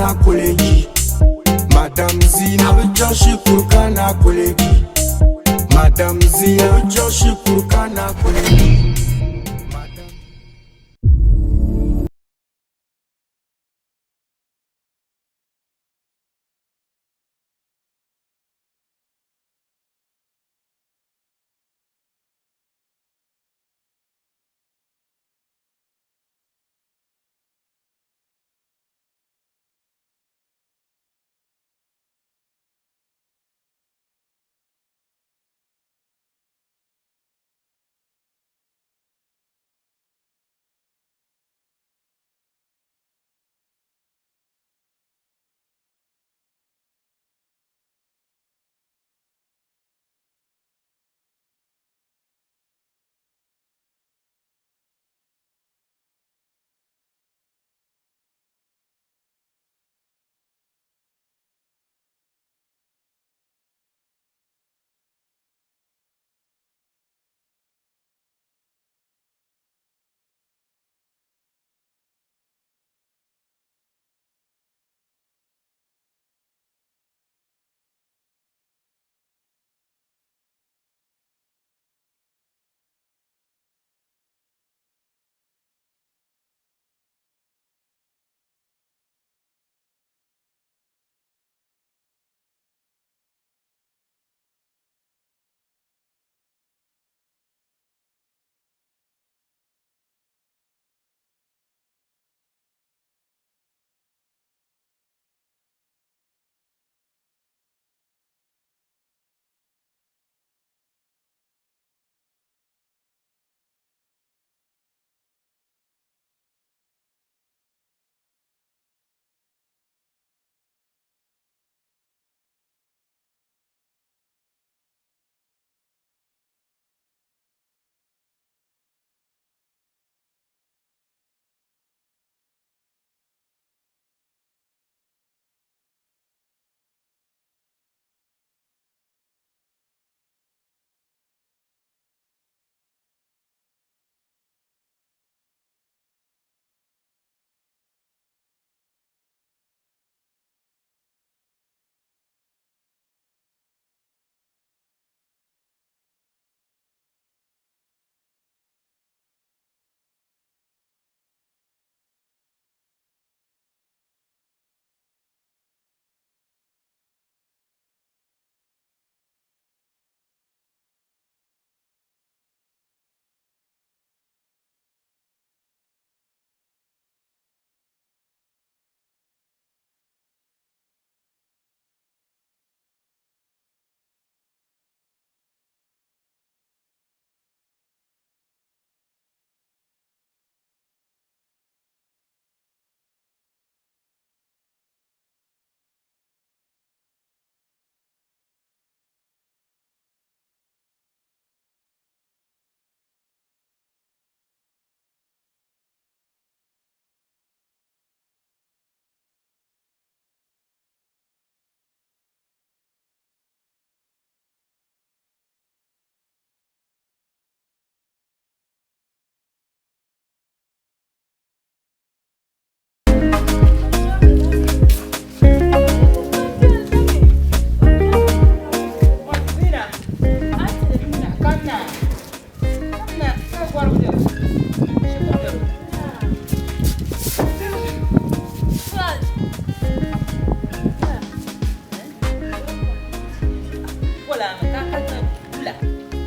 na koleji. Madam Zina bi chaŋ shikuru ka na koleji. Madam Zina bi chaŋ shikuru ka na koleji. Madam.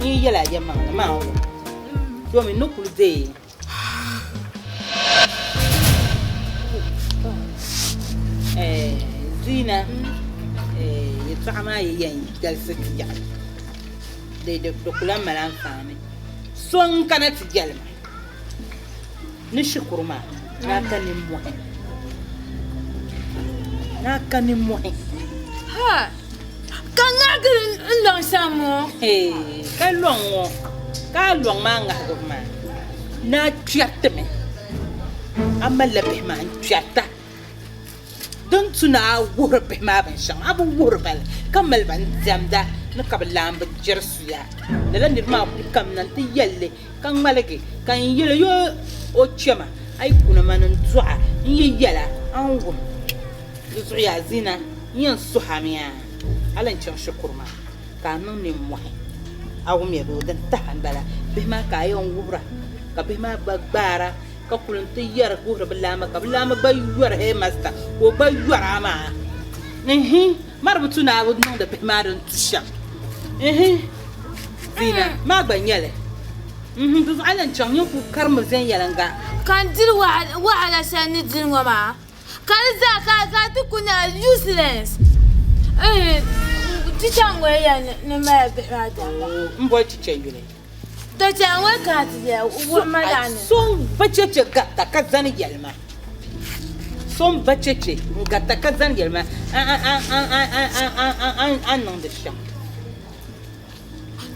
N yi yɛl a yɛlimaŋli maa wum, domin ni kul deei. Zina yɛltɔɣa maa yi yɛn galisi ti yaɣi di ku lahi mali anfaani. So n-kana ti jɛli ma ni shikuru maa ni a ka nimmɔhi. Ni a ka nimmɔhi. Ha! Ka ŋahigi n lɔŋ shɛm ŋɔ. Ka lɔŋ ŋɔ, ka a lɔŋ maa ŋahigibu maa ni a kpɛritimi, a malila bihi maa n-kpɛrita. Din tu ni a wuhiri bihi maa binshɛŋa, a bi wuhiri ba li, ka mali ba n-diɛmda ni ka bɛ laamba jɛri suya. Lala niriba maa kul kamina nti yɛli li, ka ŋmaligi ka n yɛl o, Yoo o kpɛma, a yi kuna ma ni n dɔɣ a, n yi yɛl a, a ni wum. Di zuɣu yaa Zina, n yɛn suhi a mi a, hali n chaŋ shikuru maa ka a niŋ nimmɔhi. A wumya bee? Din tahi m-bala. Bihi maa ka a yɛn wuhira, ka bihi maa gba gbaara ka kuli nti yɛri wuhiri bɛ laamba, ka bɛ laamba gba yɔri headmaster ka o gba yɔri a maa. Ihi, ma di bi tu ni a bi niŋdi bihi maa din tu shɛm. Ihi, Zina, maa gba nyɛ li. Ihi, di zuɣu a lan chaŋ nyin kuli karimi viɛnyɛliŋga. Ka n diri wahala shɛli ni diri ŋɔ maa. Ka di zaa ka ka ti ku nyɛla useless. Chicha ŋɔ ya ni mali bihi maa damba. M boli chicha yuli. To chicha ŋɔ ka ti ya wuhi ma daa ni. So n ba cheche garita ka zani yɛli ma. So n ba cheche n garita ka zani yɛli ma a ni niŋdi shɛm.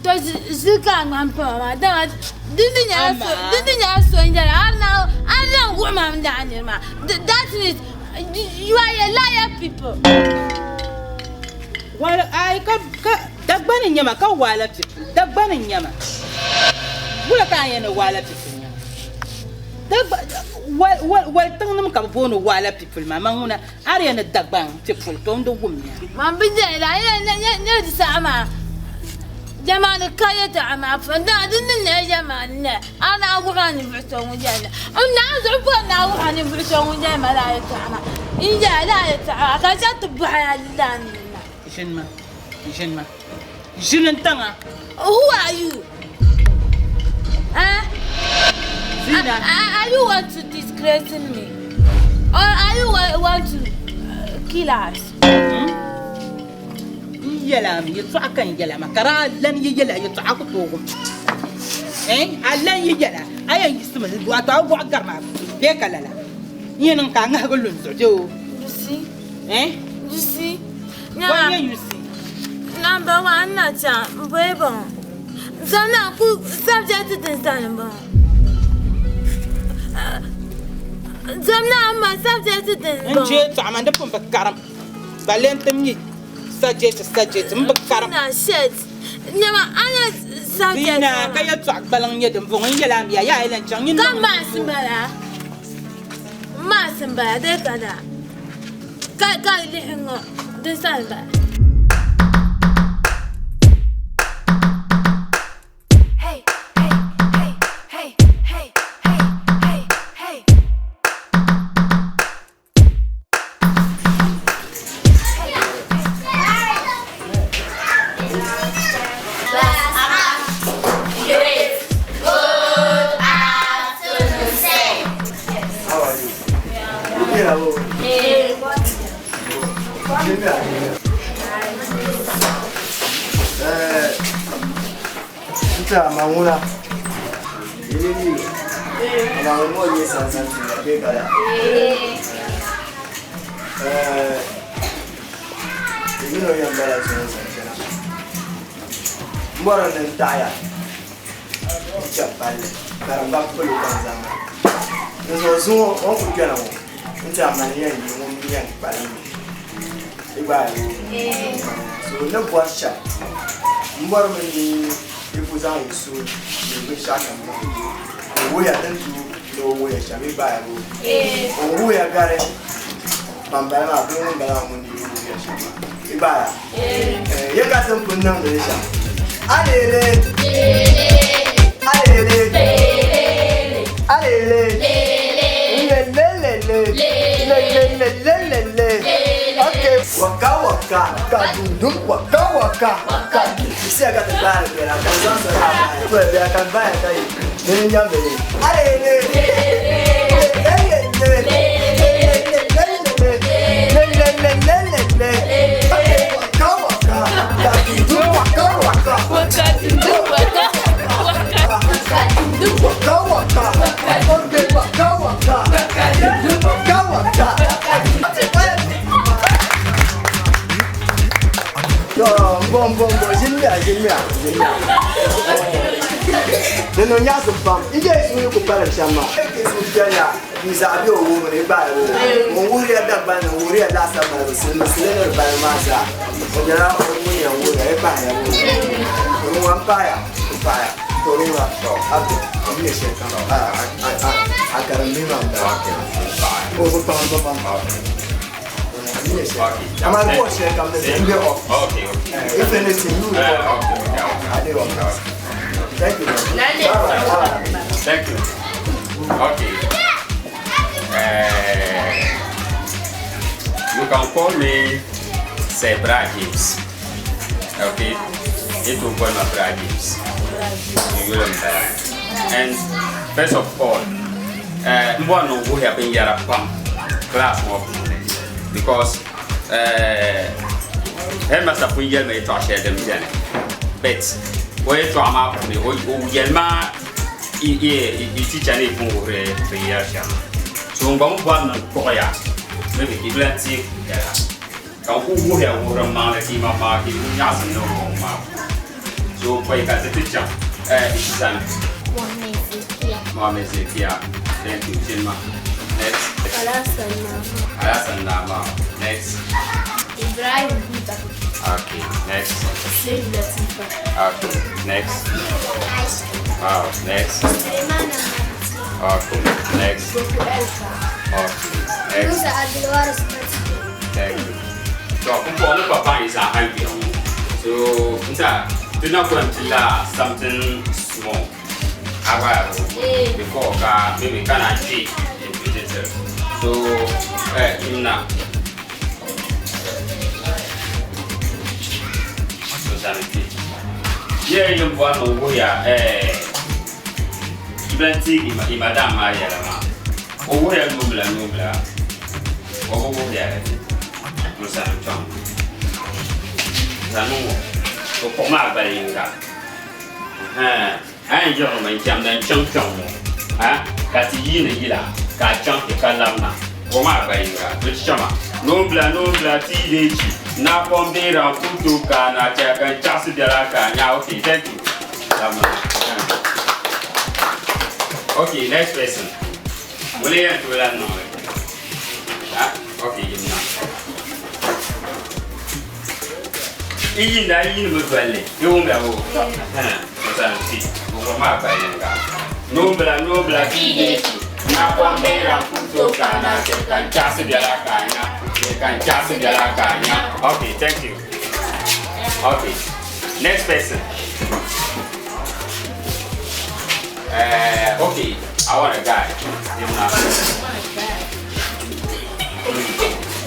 To ʒili ka a ŋmani pama maa dama di ni nyɛla so n-yɛli a ni lan wuhi ma n lahi niri maa that means you are a liar people. Aai ka Dagbani n-nyɛ ma ka waala people Dagbani n-nyɛ ma wula ka a yɛn ni waala people n-nyɛ ma wali tiŋnima ka bɛ booni waala people maa man ŋuna A di yɛn ni Dagbaŋ ti puli to n-di wumya. Man bi yɛli a ni di saha maa jɛmaani ka yɛtɔɣa maa puuni dama di ni nyɛla jɛmaani ni a naa wuhi a ninvuɣ so ŋun yɛli li. N naa zuɣu bɔri ni a wuhi a ninvuɣ so ŋun yɛli ma lala yɛtɔɣa maa. N yɛli a lala yɛtɔɣa maa ka chaŋ ti bɔhi a lala nir maa. Ʒini ma, ʒini ma, ʒini n tiŋa. Who are you? Eh? Zina. Are you want to disgrace me? Or are you want to kill us? Hmm? N yɛla mi yɛtɔɣa ka n yɛla ma ka daa lan yi yɛla yɛtɔɣa ku tooi wum. Eh? A lan yi yɛla a yɛn yiɣisimi wato a bɔɣu gari maa bee ka lala n yɛn niŋ ka a ŋahigi lu n zuɣu bee o. You see? Eh? You see? Bɔ n-nyɛ you see? Number one na chaŋ m bɔyi bɔŋɔ zaŋ na ku subject din sani m bɔŋɔ zaŋ na ma subject din n bɔŋɔ je tɔɣa man di pun bi karim balle n ti mi subject subject m bi karim na shit nyɛma a nyɛ subject Zina ka yɛltɔɣa gbaliŋ nyɛ din bɔŋɔ n yɛla a miya yaa yi lan chaŋ nyin ka niŋ maths m bala maths m bala dee ka daa Ka ka lihi ŋɔ din sani bala. Ŋuna amaa ŋɔ nyɛ sansan ti bee bala yino yɛn bala zuŋɔ zaŋ chana m bɔri ni n taɣiya n-chɛ palli karimba palo ka n zaŋ a. Dinzuɣu zuŋɔ o ni kuli kpɛna ŋɔ n tiɛha mani yɛn yi ŋun mi yɛn kpalim mi di gba ayi so n ni bɔri shɛm m bɔrimi ni yi ku zaŋ yi suhu ni binshɛɣu kam niŋ o wuhiya din tu ni o wuhiya shɛm yi gba ayi o wuhiya gari ban bala maa bee ŋun bala maa ŋun ni yi wuhiya shɛm maa yi gba ayi ya ka ti ni pun niŋdi li shɛm alele alele alele lelelele lelelelelele okay waka waka ka dundun waka waka ka siya ka ti baari bɛla ka zaŋ sɔrɔ a bahi bɛla ka bahi ka yi nini nyambili alele lelelele lelelelele okay waka waka ka dundun waka waka waka waka okay waka waka waka waka To mbɔ mbɔ mbɔ ʒinimiya ʒinimiya ʒinimiya di niŋ nyaɣisim pam yi je yi suhu ni ku kpalim shɛm maa yi suhu piɛlliya n zaɣa be o wuhibu ni gbaai o ŋun wuhiriya Dagbaŋ ni wuhiriya laasabu balibu siliminsili ni di balibu maa zaa o nyɛla ŋun yɛn wuhiriya yi pahiya o ŋun ŋun pahiya n pahiya to di ŋuna a be n nyɛ shɛli kam a karim bihi maa m-bala o bi kpaŋ ba pam. mi nyɛ shɛli. Okay. Amaa report shɛli kam ni n be office. Okay. If anything, you report. Okay. I dey office. Thank you. Thank you. Okay. You can call me Sir Brad James. Okay? It will call me Brad James. You will And first of all, mbɔ no wo have been yara pam class mo because headmaster pun yɛl ma yɛtɔɣa shɛli din beni but o yɛtɔɣa maa puuni o yɛli ma i teacher ni pun wuhiri binyɛri shɛm so n gba mi bɔri ni kpuɣiya maybe i bilan ti yɛla ka n ku wuhiya wuhiri maŋli ka i maŋmaŋa ka i ku nyaɣisim ni wuhibu maa so pɔi ka ti ti chaŋ Ishizani Mohammed Zekia. Mohammed Zekia, thank you. Chinma, next. Alhassan Nama. Alhassan Nama, next. Ibrahim Buda. Okay, next. Said Latifa. Okay, next. Aisha. Wow, next. Suleiman Amati. Okay, next. Goku Elka. Okay, next. Musa Abdulwaris Mati. Thank you. So, kumpo ni papa is a high bill. So, nta, do not go until something small. Aba, before ka maybe can I see in detail. So, imna. So, sanity. Yeah, you want to go here. Iblanti imadam ma yɛlɛ ma. O wuhiya nubila nubila. O bi wuhiya Musa ni tɔŋ. Zani ŋɔ. O kpuɣi maa gbali yinga. A yɛn yiɣirimi n-chɛmdi n-chaŋ kpiɔŋ ŋɔ. Ka ti yiini yila ka a chaŋ ti ka labina. Kpuɣi maa gbali yinga. Di chichɛma. Noombila noombila ti yi lee chi. Naapɔm beera n-kuli tooi ka a na chɛ ka n chaɣisi biɛla ka a nya. Okay, thank you. Labina. Okay, next person. Ŋuni yɛn tooi lan niŋ li? Okay, yimna. I yiinda, i yiinimi doli li. Yi wumya boo? Misali ti, wuhiri maa gba yinga. Noombila, noombila ti yi deei ti. Naapɔm beera n-kuli tooi ka a na chɛ ka n chaɣisi biɛla ka a nya. Ka n chaɣisi biɛla ka a nya. Okay, thank you. Okay, next person. Okay, I want a guy. Yimna.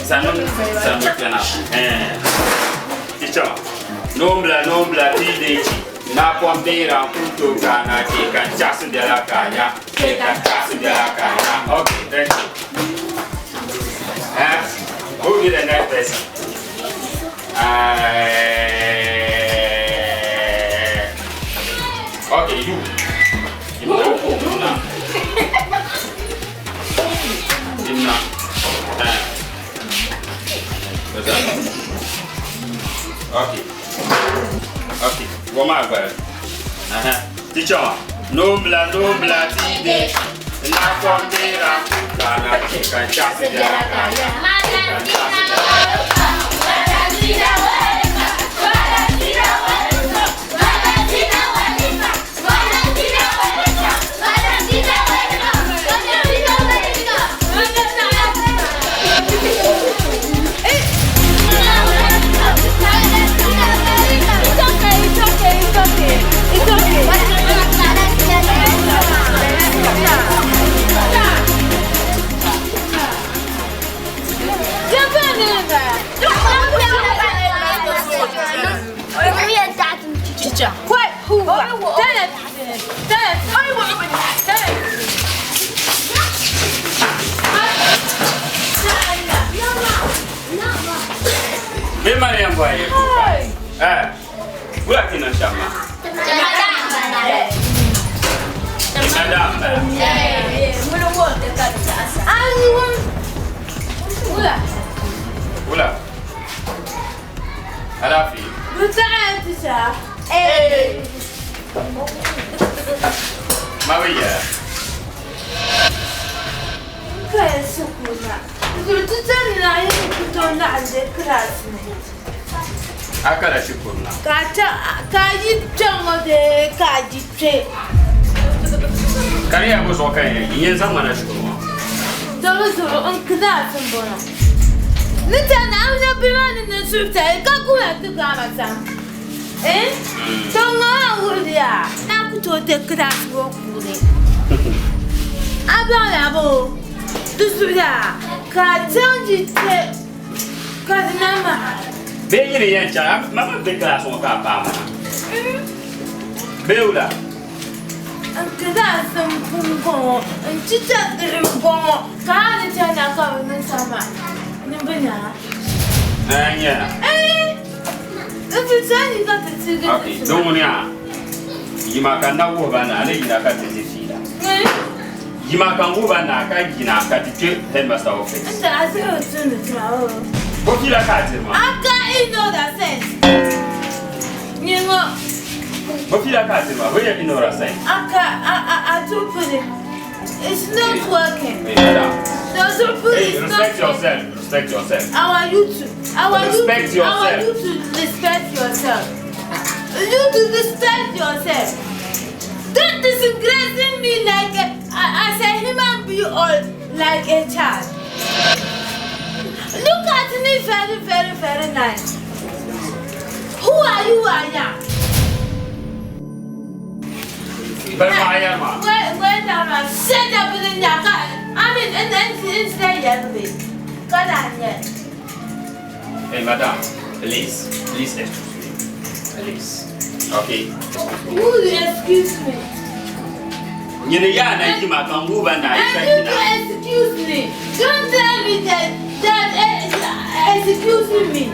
Sanu, sanu kpɛna. Teacher, noombila, noombila ti yi deei chi. Naapɔm beera n-kuli tooi ka a na chɛ ka n chaɣisi biɛla ka a nya. Ka n chaɣisi biɛla ka a nya. Okay, thank you. Who will be the next person? Okay, you. Imna. Imna. Imna. What's up? Okay. Okay. What my girl? Teacher, no bla no bla ti de. Na kwambira kana kan chasi It's okay, it's okay, it's okay. It's okay. Be Mariam boy. Wula ti niŋ shɛm maa? Madam bala. Wula. Alaafee. Ma bi yɛla. A kala shikuru na. Ka di yɛli bo zuɣu ka n yɛn zaŋ ma na shikuru maa? Ni tɛri ni a nya bihi maa ni niŋ suhupiɛlli ka guhira ti gaai ba sam. Eh? To ŋɔ maa wuhiri ya ni a ku tooi kpe kilaasi ŋɔ puuni. A baŋla bɔ? Di zuɣu yaa ka a chaŋ yi kpe ka di na maha. Bee nyini yɛn chaŋ, a ma mi be kilaasi ŋɔ ka a paai ma na. Bee wula? N kilaasi m-bɔŋɔ, n chicha bihi m-bɔŋɔ ka a ni chaŋ na ka bɛ niŋ shɛm maa ni bɛ nya a. Ɛɛn nyɛ na. Ɛɛn, n ti chaŋ yi ka ti tiligi ti Ok, tuma. din ŋuni yaa, yima ka n na wuhi ba na, a ni yina ka ti di fiila. Yima ka n wuhi ba na ka yina ka ti kpe headmaster office. N ti a zuɣu tumdi tuma o. Bɔ fiila ka a diri maa? Aka inora sense. Nyɛ ŋɔ. Bɔ fiila ka a diri maa? Bɔ yɛ inora sense? Aka a a a zuɣu puli. It's not working. Hey, madam. The zuɣu puli Hey, is not respect working. yourself. Respect yourself. Our YouTube. Our Respect YouTube. Our yourself. YouTube. Respect yourself. You to respect yourself. Don't disgracing me like a, as a human being or like a child. Look at me very, very, very nice. Who are you, Aya? Bari ma a yɛri maa. Wait, wait, I'm set up in the I mean, and then it's there, Hey, madam, please, please excuse me. Please. Okay. Who will excuse me? Nyini yaa na yima ka n wuhi ba na yi ka And you yina. to excuse me. Don't tell me that that excuse me.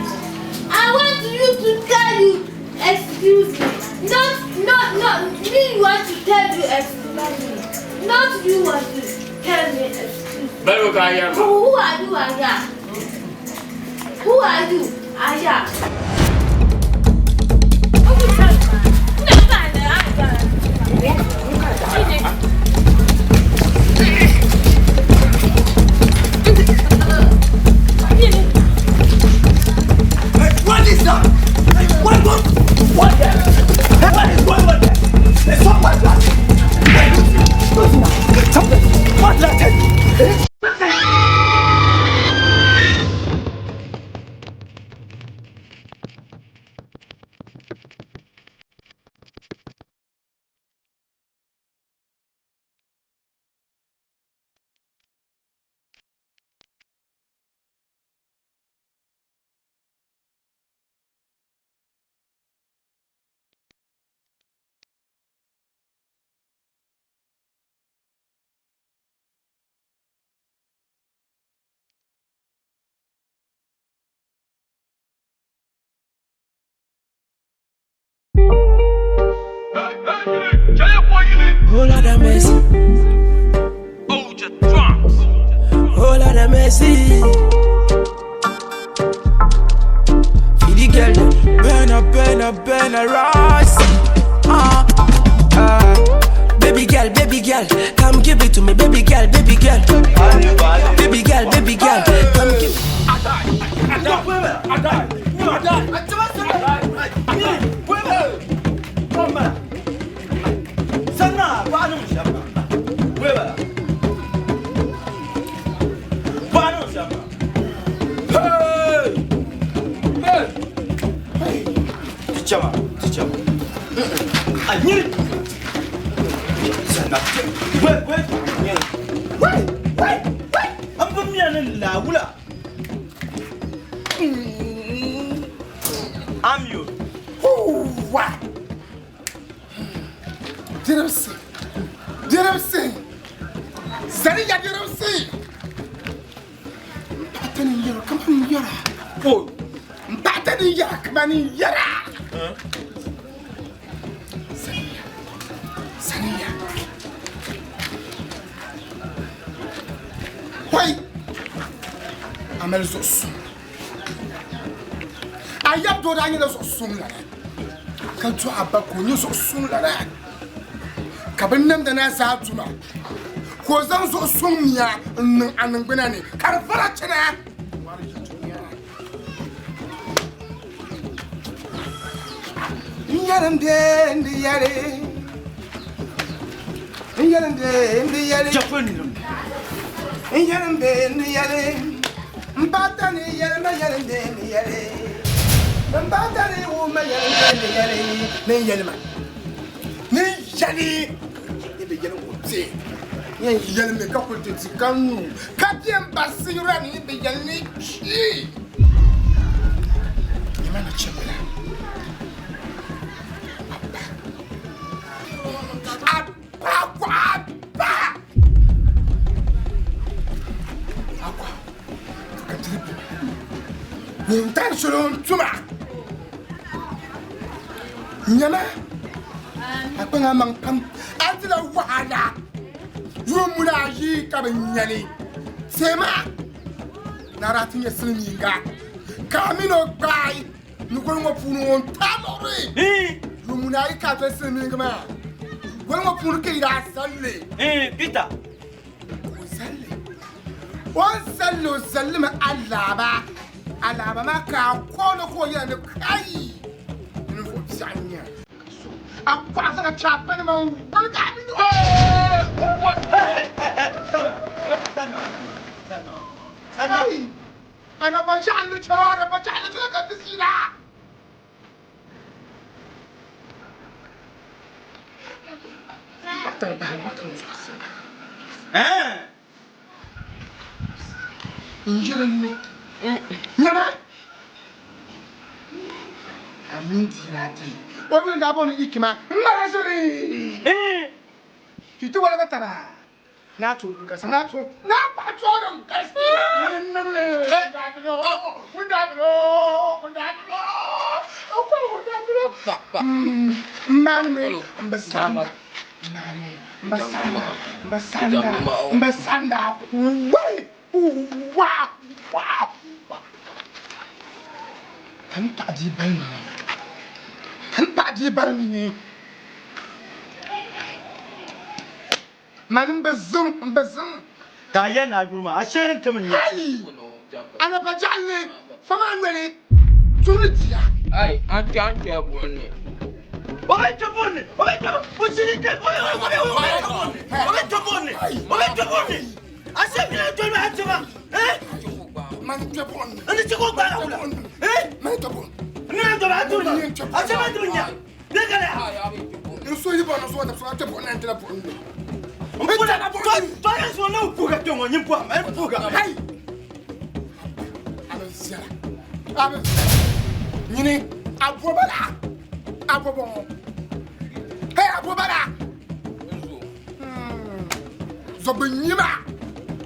I want you to tell you excuse me. Not not not me want to tell you excuse me. Not you want to tell me excuse me. Bari ka a yɛri Who, maa. who are you, Aya? Who are you, Aya? Hey, what is that? Hey, what, what, what the? Hey, what is going on there? Hey, stop what that? Hey, listen, listen. Something, what did I tell you? Eh? Whole lot of mercy. Whole lot of mercy. Feel the girl them. Burn up, burn up, burn a rice. Baby girl, baby girl, come give it to me. Baby girl, baby girl. Baby girl, baby girl, come give I'm you. Wa! Diribsi! Diribsi! Zani ya diribsi! M paɣa ni yɛra kamani yɛra. M paɣa ni yɛra kamani yɛra. Zani ya. Zani ya. Hoi! A mali zuɣu suŋ. A yab doo daa nyɛla zuɣu suŋ lana. Ka dɔɣi a ba ka o nyɛ zuɣu suŋ lana. Ka bɛ namda na zaa duma. Ka o zaŋ zuɣu suŋ mia n niŋ a niŋgbuna ni ka di vara chana. Wari yi dunia. N yɛlim bee n di yɛli. N yɛlim bee n di yɛli. N yɛlim bee n di yɛli. M paɣa ni yɛli ma yɛli n ni yɛli. M paɣa ni wuhi ma yɛli n ni yɛli. Ni yɛli ma. Ni yɛli. Ni bi yɛli ŋɔ bɛ. Ni yɛli mi ka kuli ti di ka nyu ka bɛ n basira ni bi yɛli ni kpi. Nyɛma nachimbila. Abba. Abba akwa abba. Akwa. Ka diri bi. Ŋun tari soli n tuma. Nyɛma. A kpaŋ a maŋ pam. A dila wahala. Yuun muna ayi ka bi nyɛli. Tema. Nara ti nyɛ silimiinga. Ka a mini o gbaai ni goli ŋɔ puuni ŋun tamuɣiri. Yuun muna ayi ka a doli silimiinga maa. Goli ŋɔ puuni ka yi daa zalli. Peter. O zalli. O ni zalli o zallimi alaaba. Alaaba maa ka a kooni ka o yɛli ni kai ninvuɣ biɛɣu n-nyɛ a. A kɔɣa zaŋ kpe a panima n-woligi a mini o. Kai! Ana ba jaɣili chɛro, ana ba jaɣili chɛro ka ti siila. N yiri ni nyɛma a mini dina di o bini daa booni ikima n ŋmara zuri ti ti waligi taba naa to kasi naa to naa paɣa toorim kasi n bi sanda n bi sanda n bi sanda n bi sanda wai wa wa tan paɣa bia bali mi tan paɣa bia bali mi Mani m bi ziŋ, m bi ziŋ. Ka a yɛli ni a yuri ma, a shee ni tim n-nyɛ. Ayi! A na ba jaɣili fa maa noli tuhiri dia. Ai, a kpe a kpe buɣim ni. O bɛ kpe buɣim ni, o bɛ kpe o shiri kpe o bɛ o bɛ o bɛ kpe buɣim ni, o bɛ kpe buɣim ni, o bɛ kpe buɣim ni. A shee mi na doli ma a kpe ma, eh? Mani kpe buɣim ni. N ni chɛ ka o gbaai a wula, eh? Mani kpe buɣim ni. N ni na doli a duri ma, a shee maa ti bi nya. N so yi bɔri so so ti buɣim na n-tila buɣim ni. N puhi tɔri so na puhiga kpɛ ŋɔ nyin pɔhim n puhiga. Hai! A bi viɛla. A bi viɛla. Nyini a bɔba la. A bɔba ŋɔ. Hey a bɔba la. Zɔgbi nyima.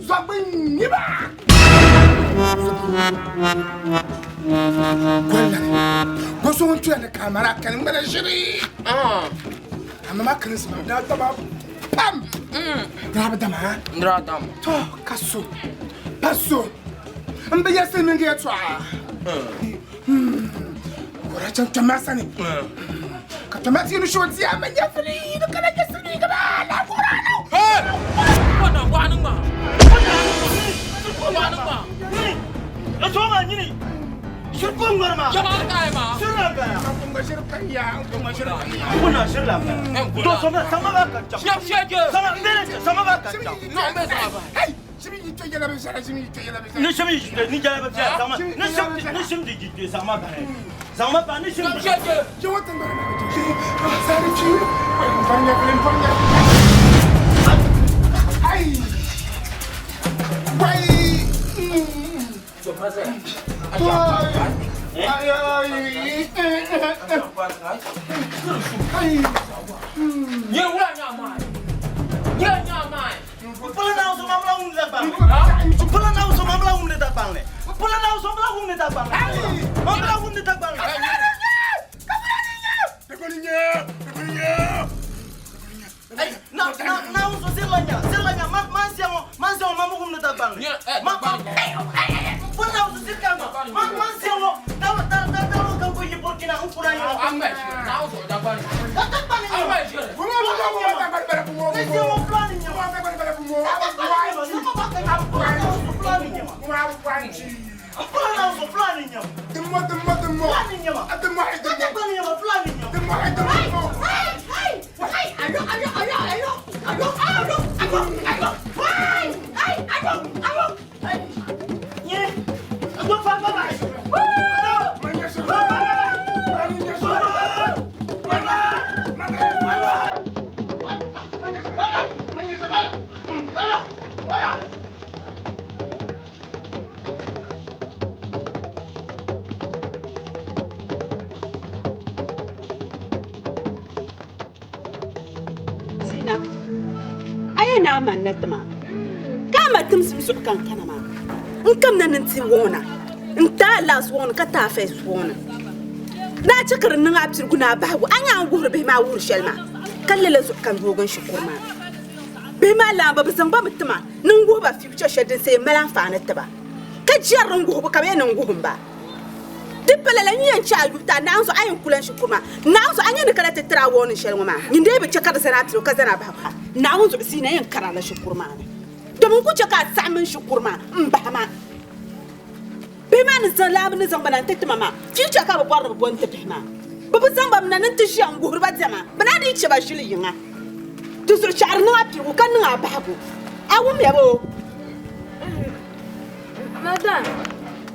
Zɔgbi nyima. Gollani. Goso ŋun tuya ni kamara kani ŋmana ʒiri. Amma ma kani sima daa dama pam. Daa bi dama. Daa dama. To ka so. Pa so. N bi yɛsi mini yɛtɔɣa. Kora chaŋ kpɛma sani. Ka kpɛma ti ni shoo di a ma nyɛvili ni kana nyɛ silimiinga maa la kora na. Kona waɣani ŋmaa. Kona waɣani ŋmaa. N so maa nyini. Shiri ko ŋmari maa. Jamaal kaai maa. Shiri la bala. N shiri kan ya, n shiri kan ya. Kuna shiri la bala. To sama sama ba ka chaŋ. Shɛb shɛje. Sama n bɛ sama ba ka chaŋ. No n bɛ sama ba. Hey, shimi yi to yɛla bɛ shɛla, shimi yi to yɛla bɛ shɛla. Ni shimi yi ni jɛla bɛ shɛla sama. Ni shim ni shim di ji sama ba. Sama ba ni shim. Shɛb shɛje. Jɛŋɔ tiŋgbani maa bɛ chɛ. Sari chi. N pɔri nyɛvili, n pɔri nyɛvili. Ai. Wai. Ai ai. Ai. Nyɛ wula nyaa maa. Wula nyaa maa. Pula na uso mamla wumdi da gbaŋli. Pula na uso mamla wumdi da gbaŋli. Pula na uso mamla wumdi da gbaŋli. Mamla wumdi da gbaŋli. Ai, na na na uso sirla nya, sirla nya man man siamo, man siamo mamu wumdi da gbaŋli. Ma ma pula na uso sirka ma. Man man siamo, da da da da ro kan ko yi Burkina un pula nya. An bɛ shiri. Na uso da gbaŋli. Da da gbaŋli. An bɛ shiri. Ni siamo fulani nya. Pula na uso fulani nya. Fulani nya. Da da gbaŋli nya fulani nya. Zina, a yɛn naai man na ti ma, ka a ma timsim zuɣu ka n kana maa. N kamina ni n ti wɔŋ na, n ti a last wɔŋ ni ka ti a first wɔŋ ni. Ni a chɛ ka di niŋ a pirigu ni a bahigu, a nya a ni wuhiri bihi maa wuhiri shɛli maa, ka lala zuɣu ka n yoogi n shikuru maa. Bihi maa laamba, bɛ zaŋ ba mi ti ma ni n wuhi ba future shɛli din sa yɛn mali anfaani ti ba, ka jɛri n wuhibu ka bɛ yɛn niŋ wuhi m ba. Di pa lala, n yɛn chɛ a yubu ti a naanzuɣu, a yɛn kula n shikuru maa. Naanzuɣu, a nya ni kana ti tiri a warning shɛli ŋɔ maa, nyin dee bi chɛ ka di zani a piligu ka zani a bahigu. Naawuni zuɣu zii na yɛn kari a la shikuru maa ni, domi n ku chɛ ka a saɣim n shikuru maa m-bahi ma. Bihi maa ni zaŋ laamba ni zaŋ ba na nti ti ma maa, future ka bɛ bɔri ni bɛ bo n-ti bihi maa. Bɛ bi zaŋ ba mi na ni nti ʒiya n-guhiri ba diɛma, bɛ naan dii chɛ ba ʒili yiŋa. Di zuɣu chaɣiri niŋ a piligu ka niŋ a bahigu. A wumya boo? Madam,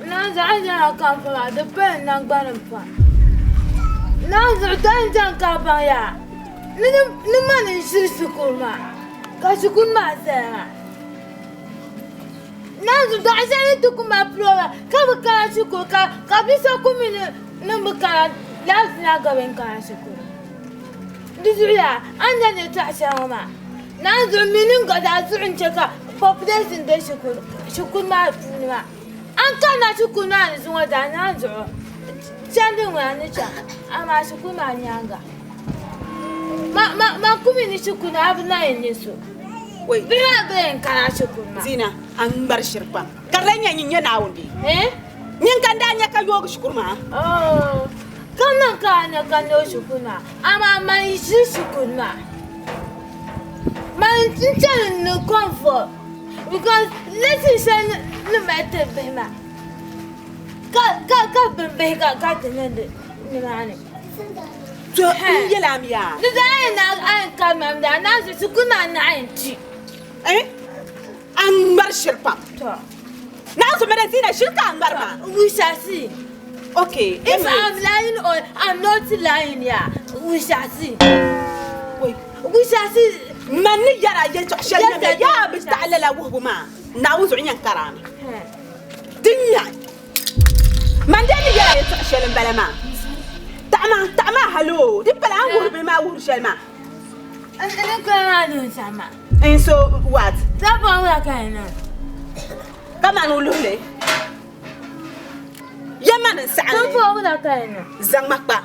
naan zaɣ nyɛla kampa maa di pali naŋgbani pam. Naan zuɣu tɔn chaŋ ka baŋ yaa ni mani n-ʒiri shikuru maa ka shikuru maa zaya maa. Naan zuɣu daɣu shɛli ni ti ku mali program ka bi kana shikuru ka bi so ku mi ni bi kana last maa ka bɛ kana shikuru. Di zuɣu yaa a ni nya yɛltɔɣa shɛli ŋɔ maa naan zuɣu mi ni gba zaa zuɣu n-chɛ ka population be shikuru maa puuni maa. A ni kanna shikuru maa ni zuŋɔ zaa naan zuɣu chandi ŋuna ni chaŋ amaa shikuru maa nyaaŋa man ku mi ni shikuru ni a bi na yɛn nya so. Bihi maa gba yɛn kana shikuru maa. Zina, a ŋmari shiri pam ka di lahi nyɛ nyin nyɛ Naawuni bee? Nyin ka n daa nya ka yoogi shikuru maa. Ka niŋ ka a nya ka nooi shikuru maa, amaa man yi ʒiri shikuru maa, man n-chani ni comfort because lesson shɛli ni mali tiri bihi maa ka ka bini bihi ka ti niŋdi nimaani. To n yɛl a mi yaa. Di zaa yɛn naai a yɛn kari ma mi daa naan zuɣu shikuru maa naɣ yɛn ti. A ŋmari shiri pam. Naanzu mini Zina shiri ka a ŋmari maa. We shall see. Okay. If I'm lying or I'm not lying, yeah, we shall see. We shall see. Man ni yɛra yɛltɔɣa shɛli nyɛ bɛ yaa bi taɣi lala wuhibu maa Naawuni zuɣu nyɛn kara mi. Di nya man dee ni yɛra yɛltɔɣa shɛli m-bala maa. Taɣima taɣima haloo di pala a ni wuhiri bihi maa wuhiri shɛli maa. N ni kuli maa ni n maa. And so what? That one where can I? Come on, Ulule. Yɛma ni saɣa That one where can I? Zaŋ ma kpa.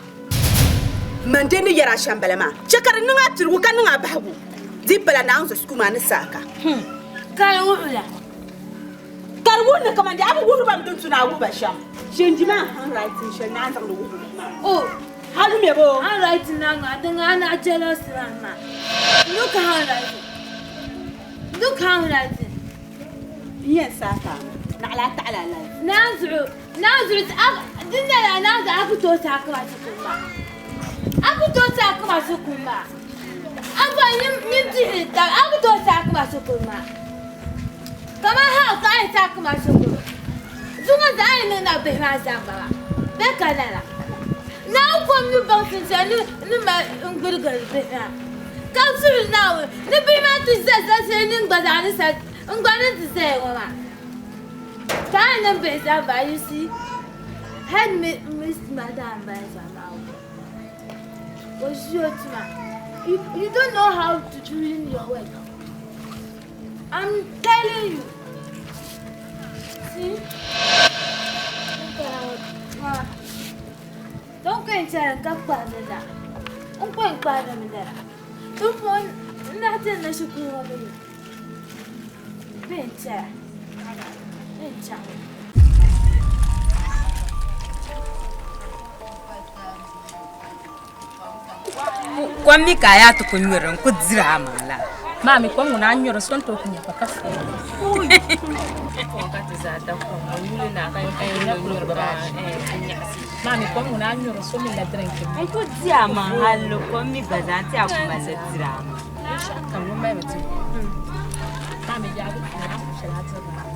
Mande ni yɛra shɛm bala maa. Chɛ ka di niŋ a pirigu ka niŋ a bahigu. Di pala Naawuni zuɣu sukuu maa ni saaka. Ka di wuhila. Ka di wuhi ni kaman di a bi wuhiri ba mi din tu ni a wuhi ba shɛm. Ʒɛndi maa handwriting shɛli ni a ni zaŋdi wuhiri ba maa. Oh. Hali mɛ bo. Handwriting na ŋa din ŋa na jealous na ma. Look handwriting. Look handwriting. N yɛn saaka naɣila a taɣila life. Naanzuɣu naanzuɣu din nyɛla naanzuɣu a ku tooi saaki ma shikuru maa. A ku tooi saaki ma shikuru maa. A gba nyin dihiri taba a ku tooi saaki ma shikuru maa. Kamani how ka a yɛn saaki ma shikuru? Zuŋɔ zaa yi niŋ na bihi maa zaa m-bala bɛ ka lala. Naawuni kom ni baŋsim shɛli ni mali n-gbirigiri bihi maa, ka suhiri Naawuni ni bihi maa ti za za shɛli ni n gba zaa ni sa n gba ni ti zaya ŋɔ maa. Ka a yi niŋ bihi zaa m-bala, you see, head miss madam m-bala zaa maa o ʒi o tuma. You don't know how to do your work. I'm telling you. See? Don't go inside and cut la. I'm going to me there. Don't phone nothing that you could have been. Bencha. Bencha. Kom mi ka a yaa ti ku nyuri n ku diri a maŋ la. Maa mi kom ŋuna a nyuri so n tooi ku nya pa ka feeli. Ka ti zaa da kom ŋɔ yuli na ka nyuri ba maa mi kom ŋuna a nyuri so mi la dirinki. N ku di a maŋ halli kom mi gba zaa ti a ku mali diri a maŋ. Binshɛɣu kam ŋun mali mi ti maa mi yaagu puuni a ku shɛli a tiri maa.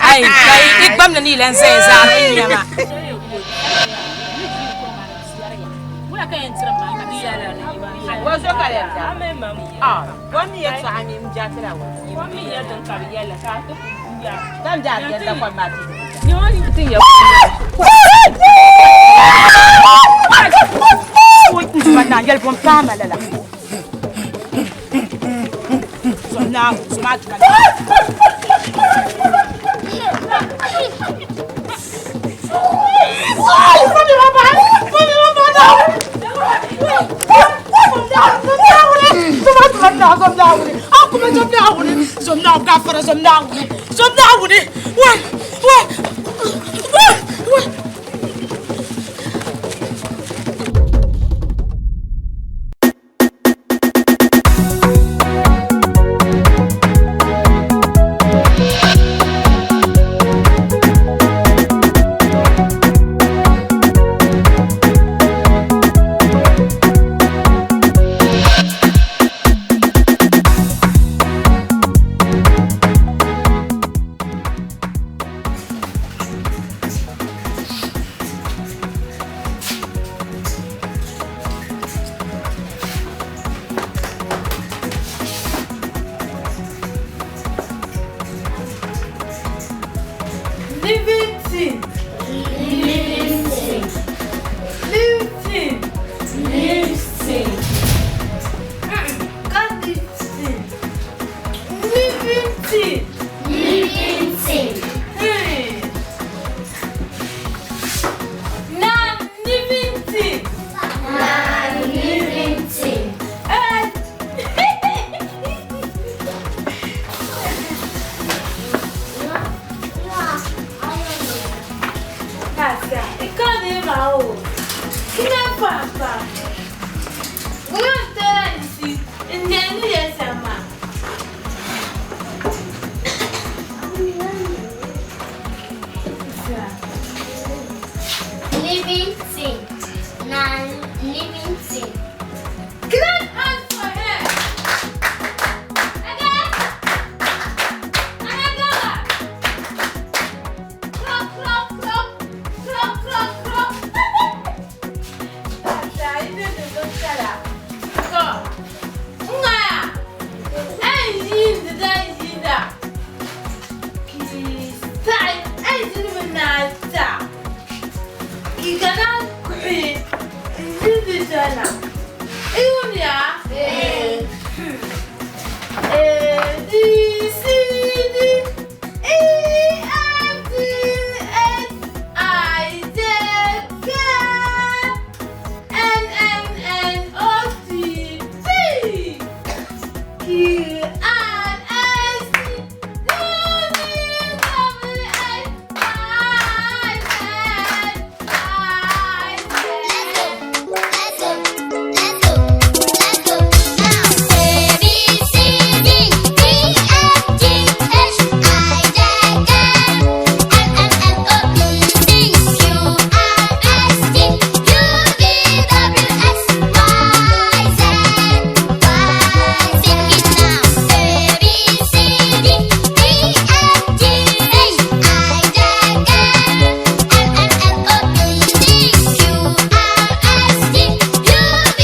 Ai, i gbamdi ni yi lan zaya zaa bi nya ma. Paama lala. Zom Naawuni, zom a Duuma. Living thing. Living thing. Living thing. Living thing. Can't live thing. Living thing. Living thing. Non-living thing. Non-living thing. Living thing. Non-living thing. Clap hands for her. Again. Another one. Clap, clap, clap. Clap, clap, clap. Tata, you know the doctor. Go. Ngaya. Ai yin da yin da. Ki sai ai yin na ta. Ki kana kui. Yin da na. Iwunya. A B C D E F G H I J K L M N O P Q R S T U V W X Y Z Y Z. Let's go, let's go, let's go now. A B C D E F G H I J K L M N O P Q R S T U V W X Y Z Y. Sing it now. A B C D E F G H I J K L M N O P Q R S T U V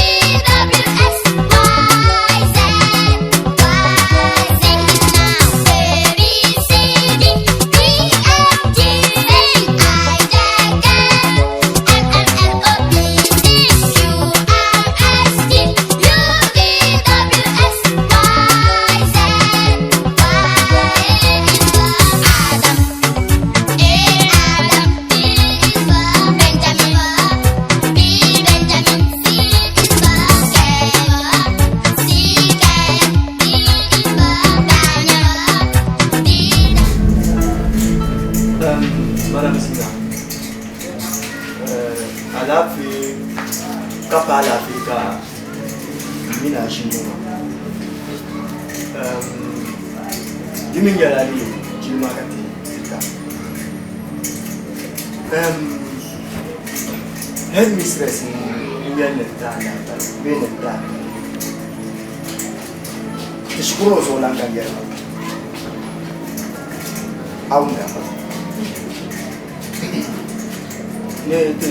W X Y Z Y. Sing it now. A B C D E F G H I J K L M N O P Q R S T U V W X Y Z Y. Adam, A Adam, B is for Benjamin, B Benjamin, C is for Ken, C Ken, D is for Daniel, D. Madam Sina, alaafee ka pa alaafee ka n mina ʒi ŋɔ maa. Di mi nyɛla ni jilima ka ti tirita. Headmistress n yɛli ni ti alaafee bee ni ti ti shikuru ŋɔ zuɣulan ka n yɛli ba. A wumda ni ti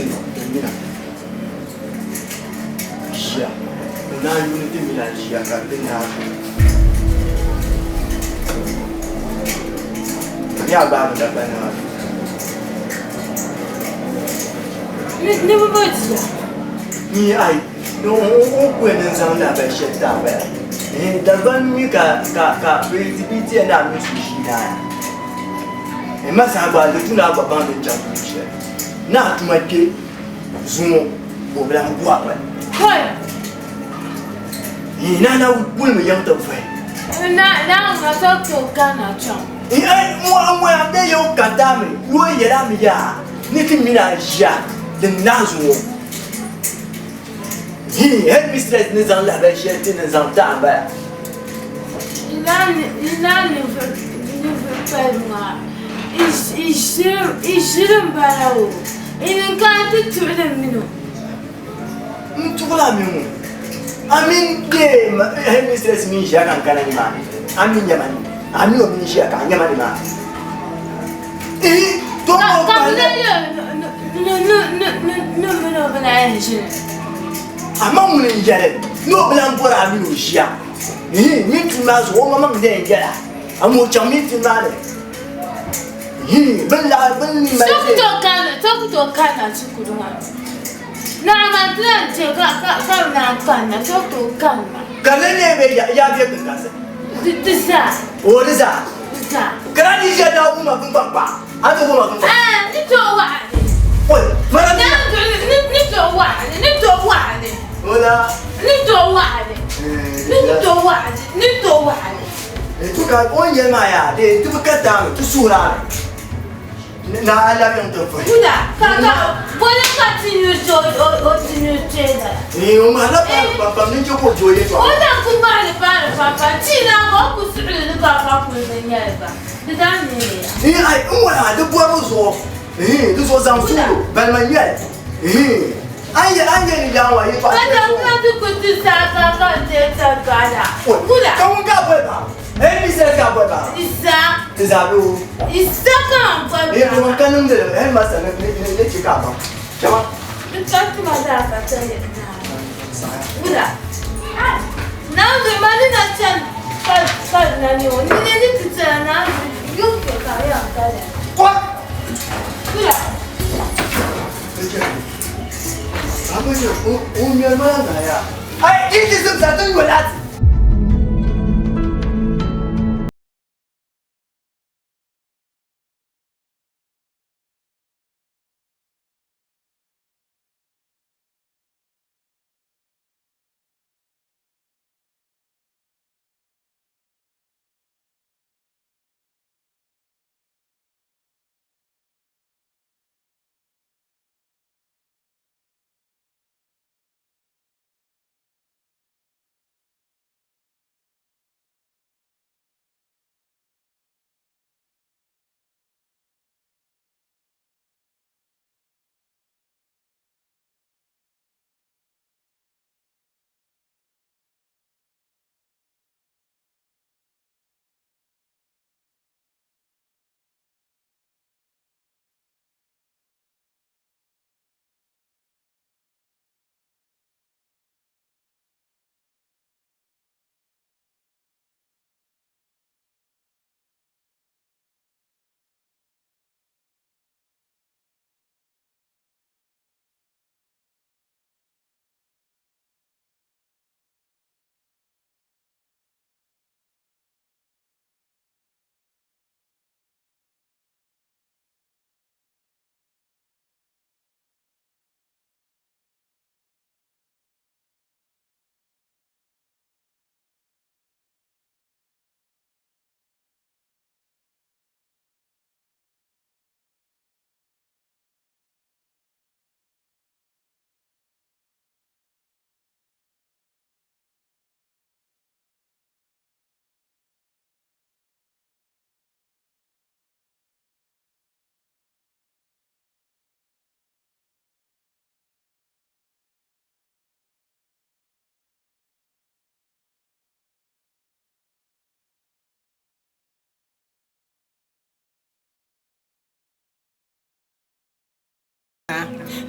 mina ʒiya n naan yuuni ti mina ʒiya ka di naai ni a gbaagi Dagbaŋ maa. Ni bi bo jia. Ni ai Ni o ku yɛn zaŋ lahabali shɛli ti a bala. Dagbaŋ mi ka ka ka bɛ ti yɛn ni a mini so ʒii naai. Ma saha gba di tu ni a gba baŋ din chaŋ luɣ shɛli. Ni a tuma kpe zuŋɔ ka o bi lahi gu a gbali. Ni a na gulimi yiŋ ti vuhi. N-ŋɔya bɛ yɛn ka daami ni o yɛl a mi yaa ni ti mini a ʒiya din naai zuŋɔ. Hii, headmistress ni zaŋ lahabali shɛli ti ni zaŋ ti a m-bala. Yi naan ninvuɣ pali maa, yi ʒiri m-bala o, yi ni kana ti tuɣili m min o. N tuɣili a mini ŋun? A mini dee headmistress mini ʒiya ka n kana nimaani, a mi nya ma ni, a mi o mini ʒiya ka a nya ma nimaani. Ka bɛ lee yɛli ni m mini o bi lahi yɛn ʒini. Amaa ŋuni n-yɛli ni o bi lan bɔri a mini o ʒiya? Ihi, mintin maa zuɣu o maŋmaŋ n-lee yɛl a, amaa o chaŋ mintin maa ni. Ihi, bɛ ni lahi, bɛ ni mali So ku tooi kanna, so ku tooi kanna shikuru maa ni. Naɣ man ti lan che ka ka bɛ naan kanna, so ku tooi kanna. Ka di lee be ya be kinkansi? Di zaa. O di zaa? Di zaa. Ka daa di ʒiya daa wum a kpiŋkpaŋ kpaɣa, a ni wum a kpiŋkpaŋ. Ɛɛn, ni tooi waɣa li. Oi, mara ni. Naan duɣili, ni ni tooi waɣa li, ni tooi waɣa li. Wula. Ni tooi waɣa li. Ni ni tooi waɣa li, ni tooi waɣa li. To ka o ni yɛli maa yaa, dee ti bi ka daami, ti suhiri a mi. Ni a labi yiŋ ti vuhi. Wula, ka ka boli ka ti nyu ti o o ti nyu ti la. Ee, o ŋmahi la paari pampam ni n-chɛ ka o je o yɛtɔɣa. O na ku ŋmahi li paari pampam, ti naan ka o ku suɣili ni ka ka kuli ni nyɛli ba. Di daa neei ya. Ee, ai, n ŋɔhi a di bɔribu zuɣu. Ee, di zuɣu zaŋ suɣilo, balima nyɛli. Ee, a ni yɛli a ni yɛli ni yaa ŋɔ yɛtɔɣa Ka shɛli zaŋ zuɣu. ka ti ku ti saa ka ka deei tɔtɔɣa la. Wula. Ka ŋun ka a boli ba? Headmistress ka boli ba? Isa. Ti zaa bi o. Isa ka n boli ba. Ee, ŋun ka niŋdi li, headmaster ni ni ni che ka a baŋ. Chama. Di ka tuma zaa ka chani naa. Wula. Naanzu ma ni na chani ka ka na ni o ni ni ni ti chana naanzu yuŋ kpe ka di yɛn kali. Kɔr. Wula. Baba ni o o ŋmɛri maa na ya. Ai, yi ti zimsa ti yoli a ti.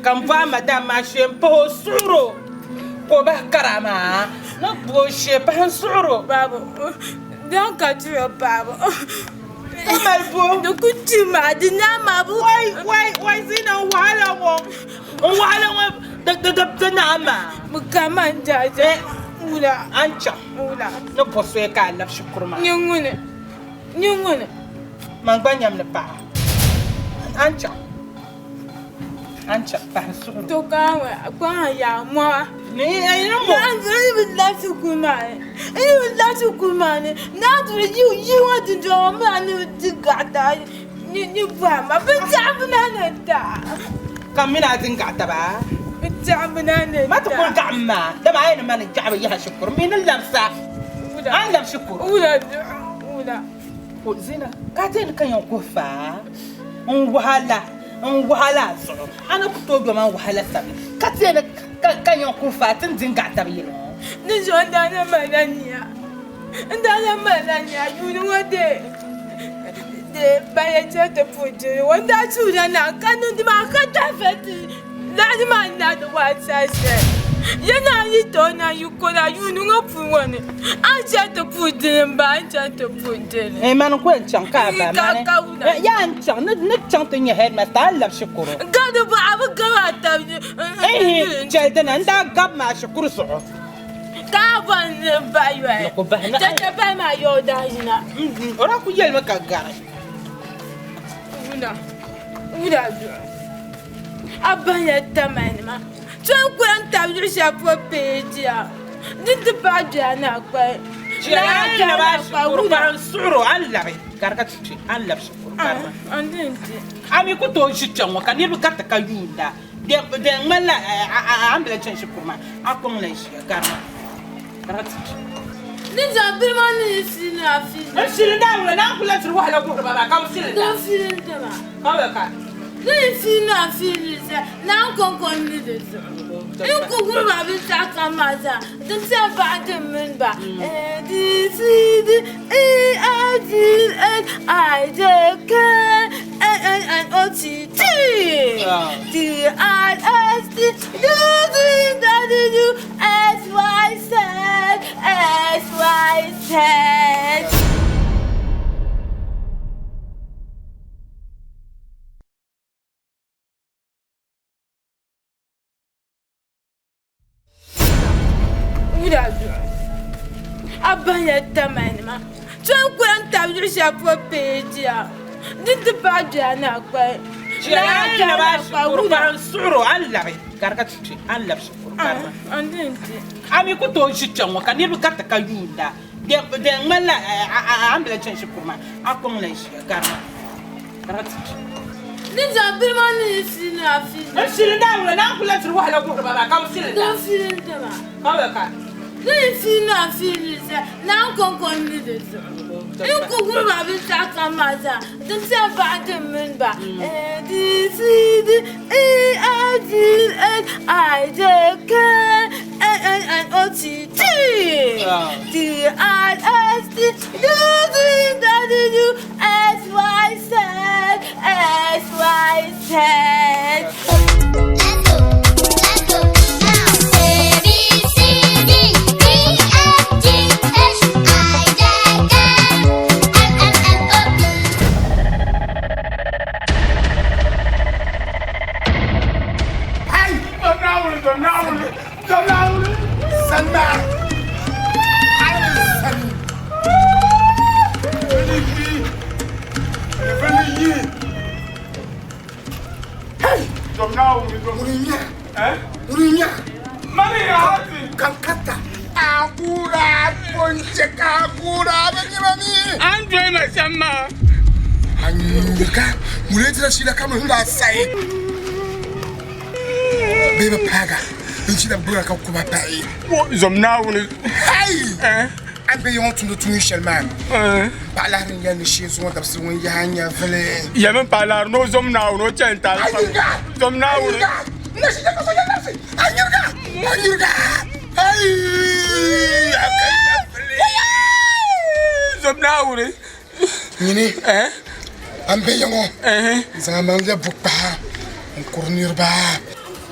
Ka m bɔhi madam maa shee m-pahi o suɣir o ka o bahi kara maa ni gbubi o shee pahi n-suɣir o. Babu, dan ka tuya paɣaba. Ka mali bo. Di ku ti maa, di naa maa bu. Wai, wai, wai zina n wahala ŋɔ. N wahala ŋɔ. Di naa maa. Bi kama n jaaja wula. An chaŋ. Wula. Ni bɔ soya ka a labi shikuru maa. Nyɛ ŋuni. Nyɛ ŋuni. Man gba nyam ni paɣa. An chaŋ. An chaŋ pahi suhuri. To kaŋa kpaŋa yaa mɔɣa. Ni ayi ni mɔ. Naa duri bi labi shikuru maa ni. Ni bi labi shikuru maa ni. Naa duri yi yi ŋɔ dundɔŋ ŋɔ maa ni di gaɣita ni ni bɔhima ma bin taɣi bi na ni taɣa. Ka m mini a di n-gaɣi taba? Bin taɣi bi na ni Ma ti kuli taɣa. gaɣim maa, dama a yi ni ma ni gaɣibu yaha shikuru, m mi ni labisa. Wula. A ni labi shikuru. Wula wula. Ko Zina, ka a deeni ka yɛn kuhi faa n wahala n wahala a zuɣu. A ni ku tooi doma n wahala sabila ka deeni ka yɛn kuhi faa ti ni di n-gaɣi taba yɛli ŋɔ. Ni zuɣu n daa na malila nia. N daa na malila nia yuuni ŋɔ dee dee ban yɛn chaŋ ti puhi dini ŋɔ n daa tuurila na ka niŋdi maa ka tahi ti laɣiri maa n daa di waa saha shɛli ya naa yi tooi na yi kɔna yuuni ŋɔ puuni ŋɔ ni a ni chaŋ ti puhi dini m-ba a ni chaŋ ti puhi dini. Eh, mani n-ku yɛn chaŋ ka a ba mani. Ka wuna. Eh, yaa n chaŋ ni chaŋ ti nya headmaster a ni labi shikuru. Gabi bɔ a bi gabi a tabi ni. Ehe, chɛli dina n daa gabi maa shikuru zuɣu. Ka a bɔri ni n bahi yoli. Ni ku bahi na. Chɛchɛ bahi maa yɔɔ daa yina. O daa ku yɛlimi ka gari. Wuna, wuna zuɣu. A bahiya tamanima. Tɔn kuli n tabi luɣ shɛli polo peejiya. Di ti paai doya na kpali. Chɛli a ni labi a shikuru ka n suhir o, a ni labi gari ka ti kpe, a ni labi shikuru gari ma. A mi ku tooi ʒi kpɛŋ ŋɔ ka niriba gariti ka yuunda. Di ŋmanila a ni bi lahi chani shikuru maa, a kɔŋ lan ʒiya gari ma. Gari ka ti kpe. Ni zaŋ bini maa ni n shili ni a fiili. N shili n daa wula ni a ni kuli lahi tiri wahala guhiri ba maa ka bɛ shili da. N shili n dama. Ka bɛ ka. Ni n shili ni a fiili zaa ni a ni kɔŋko n ni di zuɣu. N ku guri ba binshɛɣu kam maa zaa din chani baɣa din mini ba. A B C D E F G H I J K L M N O P Q R S T U V W X Y Z X Y Z. Wula zuɣu a bahiya tamanima tɔn kuli n tabi luɣ shɛli polo peejiya di ti paai doya na kpali A mi ku tooi ʒi kpɛŋ ŋɔ ka niriba gariti ka yuunda di ŋmanila a ni bi lahi chani shikuru maa a kɔŋ lan ʒiya gari ma ka di ti kpi. Ni zaŋ bini maa ni n shili ni a fiili. N shili n daa wula ni a ni kuli lahi tiri wahala guhiri ba maa ka bɛ shili da. N shili n dama. Ka bɛ ka. Ni n shili ni a fiili zaa ni a ni kɔŋko n ni di zuɣu. N ku guri ba binshɛɣu kam maa zaa din chani baɣa din mini ba. A B C D E F G H I J K L M N O P Q R S T U V W X Y Z X Y Z. Let's go, let's go now. A B C D E F G H I J K L M N O P. Ai! Sanna! Ai, sani! Hey! Ŋuni nya? Ŋuni nya? Kankata. Akura ponche ka akura bɛ nyɛma mi. An dɔyi ma shɛm maa. Anyirika ŋuni tira shila kama n daa sayi. Bee bi paaga n chila gbura ka kuba pahi. Zom Naawuni. Hey! An be yɔŋ tumdi tuun shɛli maa ni. Paɣa lahiri n yɛli ni shee zuŋɔ dabisili ŋun yaha nyɛvili. Yɛmi paɣa lahiri ni o zom Naawuni o chani taali pam. Anyirika! Zom Naawuni. Anyirika! N na shi ka so yɛli labisi. Anyirika! Anyirika! Hey! A ka nyɛvili. Zom Naawuni. Nyini. An be yɔŋɔ. N zaŋ a maŋ lɛbi bukpaha n kuri niriba.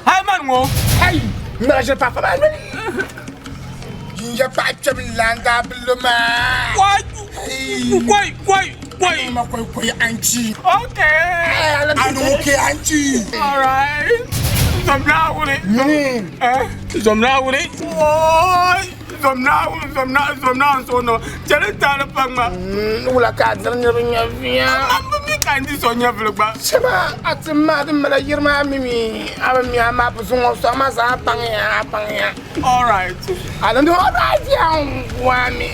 Hai man ŋɔ. Hai! Ŋmara ʒiri paɣa maa noli. Yinya paɣa kpɛm laanda billo maa. Koi koi koi. Ma koi koi anchi. Okay. Anu okay anchi. All right. Zom Naawuni. Zom Naawuni. Zom Naawuni, zom Naawuni, zom Naawuni so no. Chɛli taali paŋ ma. Wula ka a diri niriba nyɛviya? A bi mi ka n di so nyɛvili gba. Shɛba a ti ma din mali yiri maa mi mi a bi mi a maa bi zuŋ o sɔŋ ma zaa baŋya a baŋya. All right. A ni all right ya n wa mi.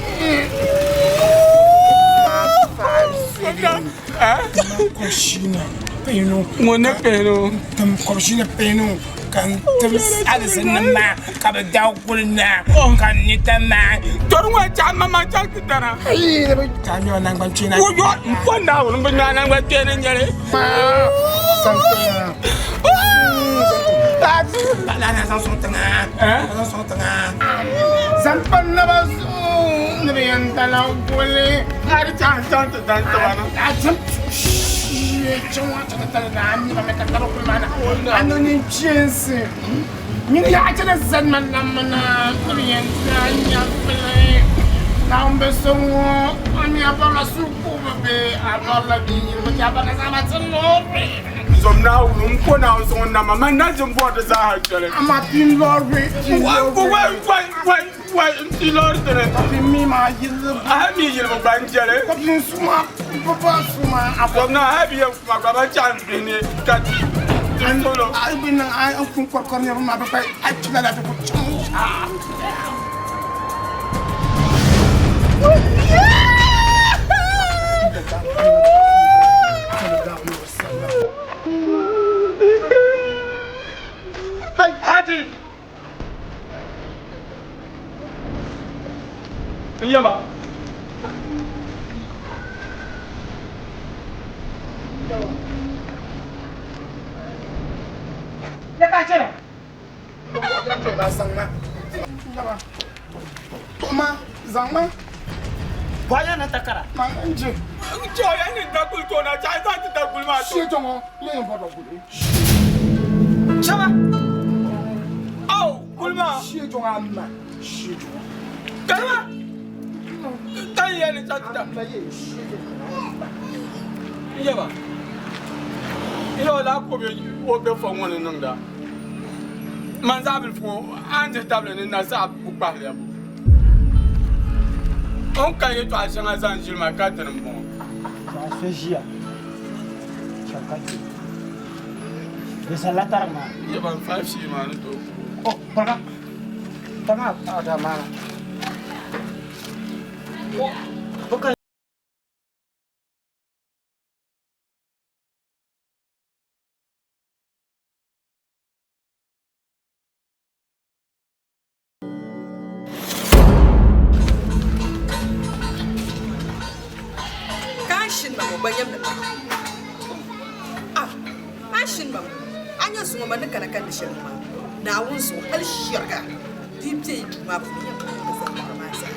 Ŋun ni pihinu. Tim kɔbishini pihinu ka n tim alizinnim maa ka bɛ daai kuli na ka n ni ta maa. Tɔri ŋɔ chaɣ ma maa chaŋ ti dana. Ayi, di bi ta nyɛla naŋgban kpeeni. Wo yɔ, n ko Naawuni n bi nya naŋgban kpeeni n-nyɛ li. Zaŋ tiŋa. Zaŋ sɔŋ tiŋa. Zaŋ sɔŋ tiŋa. Zaŋ pa naba zuɣu ni bɛ yɛn dala goli. A di chaŋ chaŋ ti dan tiba na. A chaŋ chaŋ ti ti tali na a mi ba mi ka taba kuli maa na. A niŋ ninkpeensi. Nyini yaɣa chana zani ma nammi na ni bɛ yɛn ti a nyɛvili. Naawuni bi so ŋɔ a mi a bɔrila suhukuɣibu bee a bɔrila bia yiribu ti a bɔrila zaa maa ti loori. Zom Naawuni n ko Naawuni suŋ nama man na ʒin bɔri di zaaha chɛli. Amaa pii loori pii loori. Wai wai wai wai n pii loori dini. Ka pii mi maa yilibu. A ha mi yilibu gba n chɛli. Ka pii suma papa suma. Zom naa ha bi yɛn kuma gba ban chaɣ n bihi ni ka ti ti solo. A bi niŋ a n kun kɔrikɔri niriba maa bi kpa a kpila la ti ku chaŋ. Haji! N yɛma. Ya ka chɛna. Tuma zaŋma. Bɔya ni takara. Ma n je. Chɔya ni dakuli to na chaɣ zaŋ ti dakuli maa to. Shee tɔŋɔ ne yɛn bɔrila guli. Chama. Aw kuli maa. Shee tɔŋɔ a ma. Shee tɔŋɔ. Kalima. Tan yɛn ni chaɣ ti da. N yɛba. N yɛba laa ka o be o be fɔŋ ŋɔ ni niŋda. Man zaɣ bilifu ŋɔ a ni dihi tabili ni na zaɣ bukpahili ya. O ni kali yɛtɔɣa shɛŋa zaŋ ʒili ma ka dini m-bɔŋɔ. Paɣa so ʒiya shɛm ka kpe di salila tariga maa. Yɛba n faai shee maa ni tooi ku o. Paɣa paɣa maa paɣa daa maana. Ka a shini ma ŋɔ gba nyamdi paɣa. Ah, a shini ma ŋɔ, a nya zuŋɔ ma ni kana ka ni shɛli ŋɔ maa, Naawuni zuɣu hali shɛriga di yi be yi duu maa puuni nyam ka ni zaŋ liɣiri maa zaa.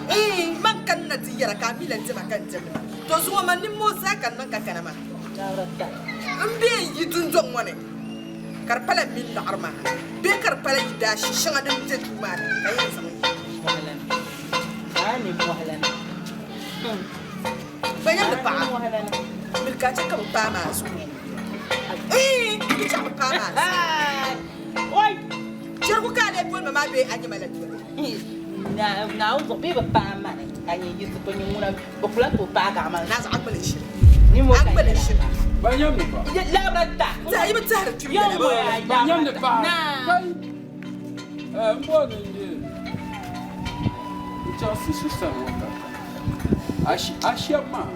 Iin, man kanna ti yɛra ka a mi lan diɛma ka n diɛmdi maa. Tɔ zuŋɔ ma nimmoo zaa ka n niŋ ka kana maa. M be n yi dundɔŋ ŋɔ ni. Ka di pala m mini laɣiri maa bee ka di pala yi daashi shɛŋa din be duu maa ni ka yɛn zaŋ yi. Ba yɛm ni paɣa, miri ka a chɛ ka bɛ paai ma a zuɣu. Iin, di chɛ ka bɛ paai ma a zuɣu. Chɛrigu ka a lee boli ma maa bee a nya ma la doli? Naawuni zuɣu bee bɛ paai ma ni ka nyɛ yi zuɣu nyɛ ŋuna bɛ ku lahi tooi paagi a maa. Naa zuɣu a kpala shiri. A kpala shiri. Ba nyam ni pa. Labira ta. Zaa yi bi tɛhiri kpim yɛla. Ba nyam ni pa. Kai. M bɔri ni n je n chaŋ sisu sani ŋɔ ka a shɛba maa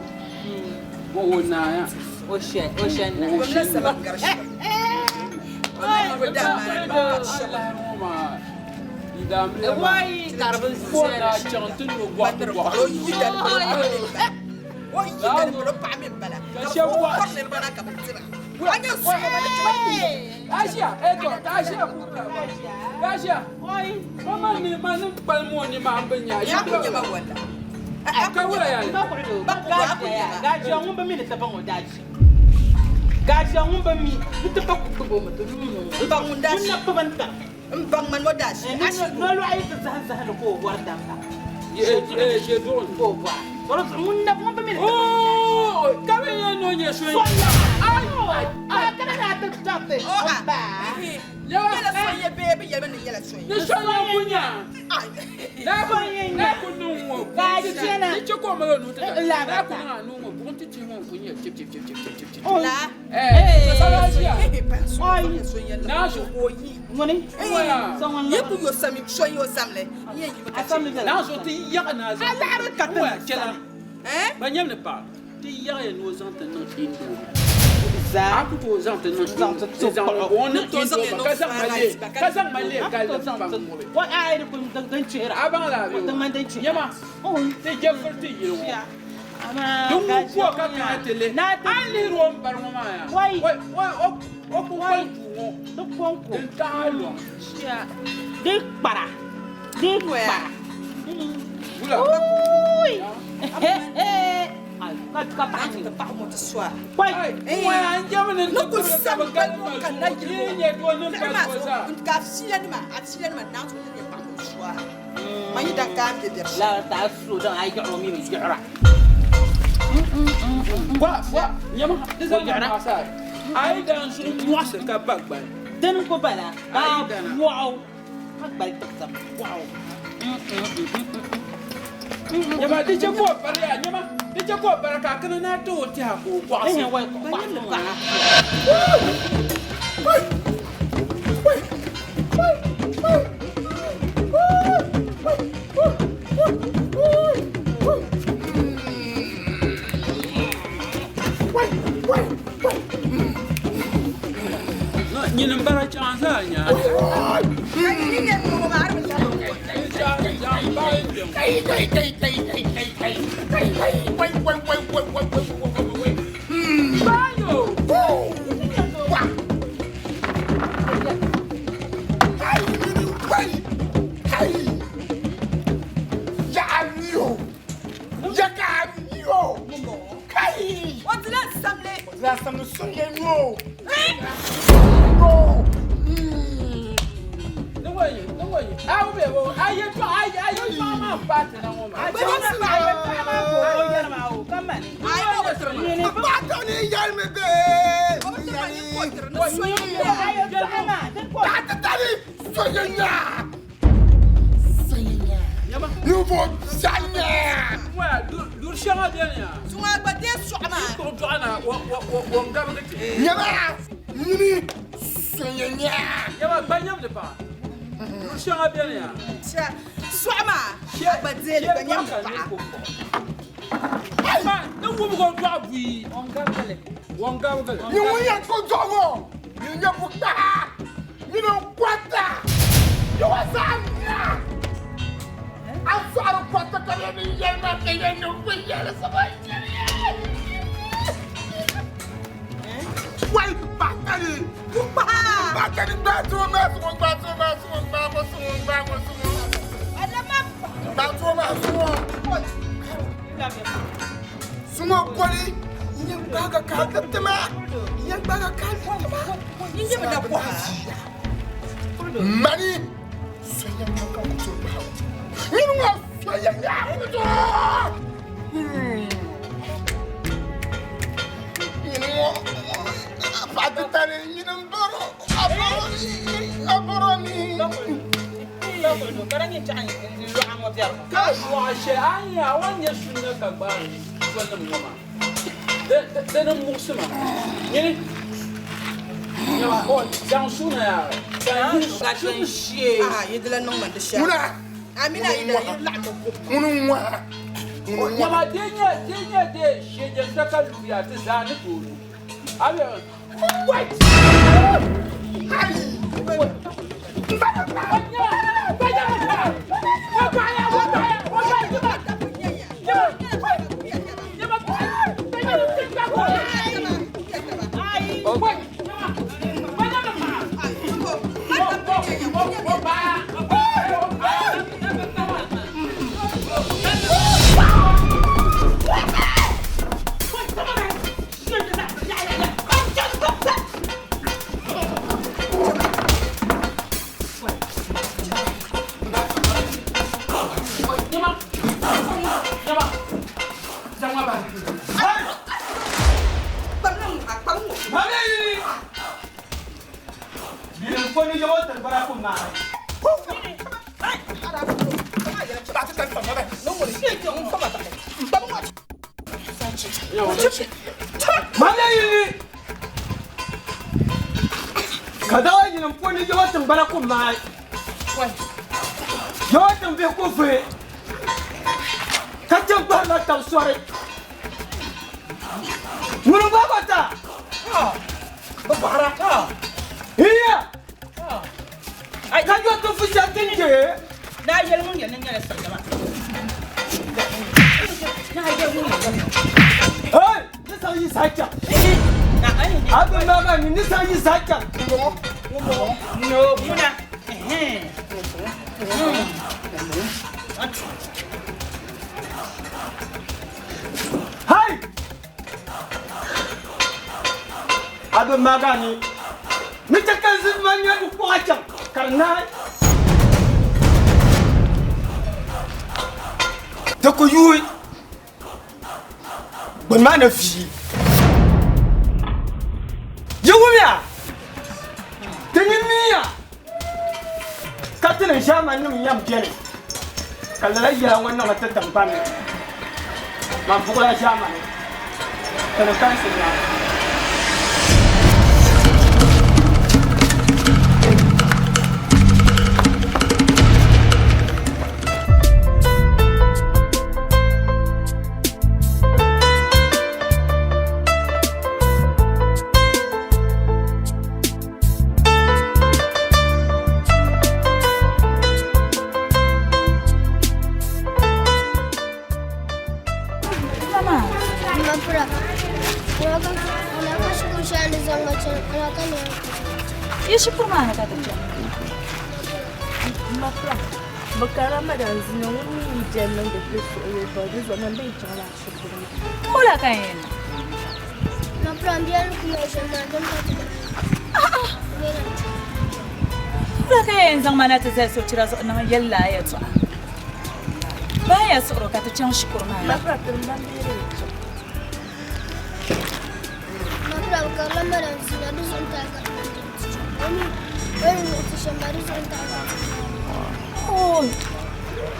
o naaya. O shɛn na. O shɛn na. Wai ka di bi zɛra. Gaajiya ŋun bi mi ni ti baŋ o daaji. Gaajiya ŋun bi mi ni ti pa ku gbubi o mi ti ŋun na gbubi n tari. N baŋ man o daa ʒi ashi. Nolɔɣu yi ti zahim zahindi ka o wari damba. Ka o bɔra. O di zuɣu ŋun na ŋun bi mi ni Ka bɛ yɛn ni o nyɛ so Soya! Ai! Ai! Kana na ti dabbi. O ba. Ni so yɛn ku nya. Na ku niŋ ŋɔ. Ni che ka o mali o nuu ti ta. Na ku niŋ a nuu ŋɔ buɣim ti chihi ŋɔ n-ku nya chip chip chip chip chip chip chip. Eh, sala ʒiya. Naa zuɣu. Ŋuni? Yi ku yo sami so yo samli. Naa zuɣu ti yaɣi naa zuɣu. A laɣiri ka ti Waya chɛla. Ba nyɛm ni paɣa. Ti yaɣiya ni o zaŋ ti niŋ indomie. A ku tooi zaŋ ti niŋ indomie. Zaŋ o niŋ indomie ka zaŋ ma leei ka zaŋ ma leei galli pam ŋubi. A baŋ la bee o? Nyama ti je firi ti yili ŋɔ. Din ŋun ku o ka kana ti lihi. A ni lihiri o ni bari ŋɔ maa yaa. O kpunkpali duu ŋɔ din taɣi a lɔŋ. Di kpara. Di kpara. Wula. Ka paɣa ti paɣa ŋɔ ti sɔa. Kɔi. Ŋɔya n jɛmi ni Ni kuli ti sam ka bi gbali galli ŋɔ ma ka na zuɣu. yili Yi ŋɔ. nyɛ doo ni Liɣiri bari maa o zuɣu zaa. ka a fiila nima a fiila nima naai zuɣu ni paɣa ŋɔ sɔa. Ma yi dan ka a bɛ bɛri shɛm. La ta su dan a yiɣiri o mi bi yiɣira. Wa wa nyama di zaŋ na maɣasa a yi dan zuɣu mɔɣisi ka ba gbali. Dini ko bala ka wɔɣu ka gbali tigisa wɔɣu. Nyama di chɛ ka o bari yaa nyama di chɛ ka o bari ka a kana ni a ti o tɛha ka o gɔɣisi. Nyini n bara chaŋ zaa nya. Dur shɛŋa beni yaa. Zuŋɔ gba dee sɔɣu maa. Yi kpuɣi dɔɣi na o n gabigi ti. Nyama nyini sonya. Nyama gba nyamdi paɣa. Dur shɛŋa beni yaa. Sɔɣu maa a gba deeli gba nyamdi paɣa. Ni wubigi o dɔɣi buyi. O n gabigili. Ni ŋun yɛn kpuɣi dɔɣi ŋɔ ni nyɛ bukpaha nyini n kɔta yawa zaa nya. A sɔɣiri kɔta ka yɛn ni yɛli ma ka yɛn ni ku yɛli saba Wai batani Bukpaha. Batani gbaaturo maa suŋɔ gbaaturo maa suŋɔ gbaako suŋɔ gbaako suŋɔ gbaaturo maa suŋɔ suŋɔ kɔli yɛn gbaaga ka a ti ma yɛn gbaaga ka a ti ma Ni nyɛ mi na kɔha. Mani soya ŋɔ ka ku tooi gbaai o nyini ŋɔ soya nyaa ku tooi nyini ŋɔ paɣa titali nyini n baro a baro a baro mi. Ka lɔɣu shɛli a ni nya a wan nya sunna ka gbaai solinim ŋɔ maa. Di ni muɣisi ma. Nyini nyama o zaŋ suuna yaa zaŋ shee. Ah, yi dila niŋ ma di shɛli. Ŋuna. Amina yi dila yi laɣim mi kum. Ŋuni n ŋɔha. Nyama di nyɛ di nyɛ di shɛjɛnsa ka luya ti zaa ni tooi lu. A bɛ wait. Mana yini ka dawa yini n puuni yawa tiŋgbana ku maai yawa tiŋbihi ku vuhi ka chɛ gbahirila tab sɔri ŋuni n-gbaai ba ta iya ka yo ti fu shɛli ti ni je Naa yɛli ŋun yɛli ni nyɛla siɣili maa. Naa yɛli ŋun yɛli. Hey! Ni saŋ yi saha chaŋ. A bi maa maa ni ni saŋ yi saha chaŋ. No, ŋuna. Hey! A bi maa maa ni ni chɛ ka zilima nya di kuɣa chaŋ ka di naai. Di ku yuui gbuni maa ni vii. Yi wumya, ti ni miya ka ti ni ʒiɛmannim yɛm beni, ka lala yɛla ŋɔ niŋ ti tiŋgbani ni. Man buɣila ʒiɛmani, ti ni kansi nya. Yi shikuru maa ni ka ti chaŋ. Mapira, bɛ karila madam Zina ŋun mi yi jɛm niŋdi ti suɣili ba di zuɣu man bɛ yi chaŋla shikuru maa. Wula ka n yɛn niŋ? Wula ka yɛn zaŋ ma na ti zali sochira zuɣu niŋ yɛlli a yɛltɔɣa? Bahi ya suɣiro ka ti chaŋ shikuru maa ni.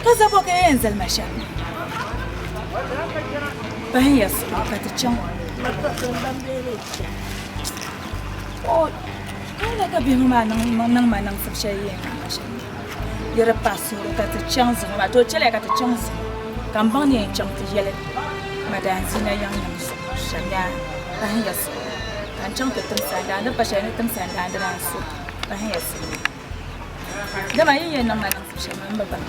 Ka zabɔ ka yɛn zali ma shɛm? Bahi ya suɣiro ka ti chaŋ. Ka wula ka bihi ŋɔ maa niŋ ma niŋsim shɛli yɛn niŋ ma shɛm? Yi di pahi suhuri ka ti chaŋ zuŋɔ maa, to chɛliya ka ti chaŋ zuŋɔ ka m baŋ ni yɛn chaŋ ti yɛli Madam Zina yaŋnim zuɣu shɛm yaa pahi ya suhuri ka n chaŋ ti tim sandaani di pa shɛli ni tim sandaani maa n-su pahi ya suhuri dama yi yɛn niŋ ma niŋsim shɛm maa m bi baŋ.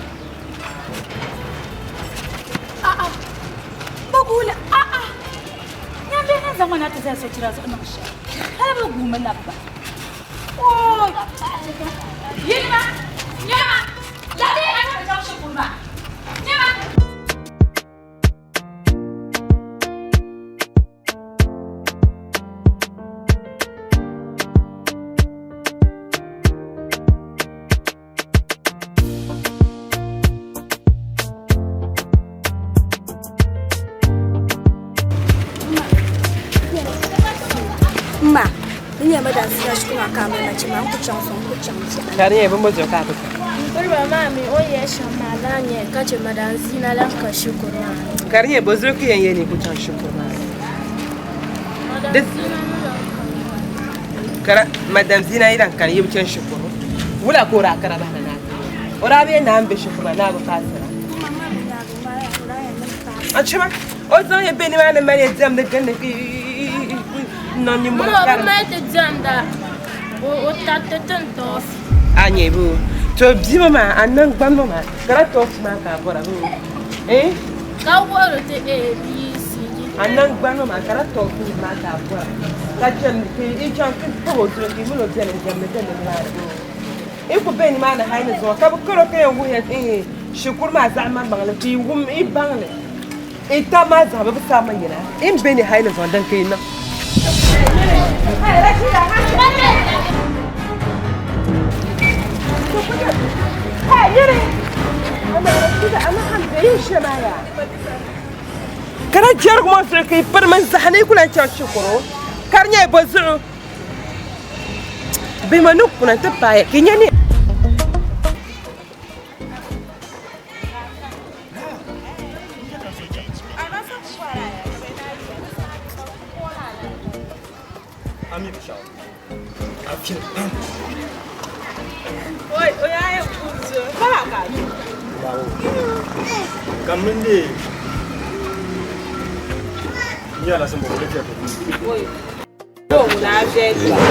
A'a, bɛ guui li, a'a, nyambihi ni zaŋ ma na ti zali sochira zuɣu niŋ shɛm hali bɛ guumi labi ba. Ooi! Yinima, nyama, labi a ni chaŋ shikuru maa, nyama. Ma, n nyɛ madam Zina shikuru maa ka a mali ma chɛ maa n ku chaŋ sɔŋ n ku chaŋ biɛɣu. Ka di nyɛ bimbo zuɣu ka a ku chaŋ? Piriba maa mi o ni yɛli shɛm maa laa nyɛ ka chɛ madam Zina lan ka shikuru maa ni. Ka di nyɛ bɔ zuɣu ka yɛn yɛli ni yi ku chaŋ shikuru maa ni? Madam Zina mi lan ka Kara madam Zina yi lan kani yi bi chani shikuru, wula ka o daa kara bahina naa? O daa bee naa m-be shikuru maa naa bi paasira. Achima, o zaŋ ya be nimaani mali ya diɛmdi gindi n-niŋ nimmɔhi Mama, o bi karim. mali ti diɛmda, o tariti ti n-tɔɔsi. A nyɛ boo, to bia ŋɔ maa, a naŋgbani ŋɔ maa, ka di tɔɔsi maa ka a bɔra boo? Eh? Ka wuhiri ti A, B, C, D. A naŋgbani ŋɔ maa, ka di tɔɔsi maa ka a bɔra, ka chani ka yi chaŋ ti kpuɣi o zuɣu ka yi mini o beni n-diɛmdi gindi nimaani boo? Yi ku be nimaani hali ni zuŋɔ ka bɛ kar o ka yɛn wuhiya shikuru maa zaɣ maŋmaŋli ka yi wum yi baŋ li. Yi tab maa zaa bɛ bi sabi ma yɛla. Yi ni be ni hali ni zuŋɔ din ka yi niŋ. Ka di jɛrigu ŋɔ zuɣu ka yi piri mi n-zahi ni yi ku lan chaŋ shikuru ka di nyɛla bɔ zuɣu? Bihi ŋɔ ni kuna nti paai ka yi nya ni. Viɛli pam. Oi, o yaa yɛn ku zo. Pala ka a zo. Ka min de nyɛla sambɔ wuli viɛli pam. Oi. O ŋuna a viɛli pam.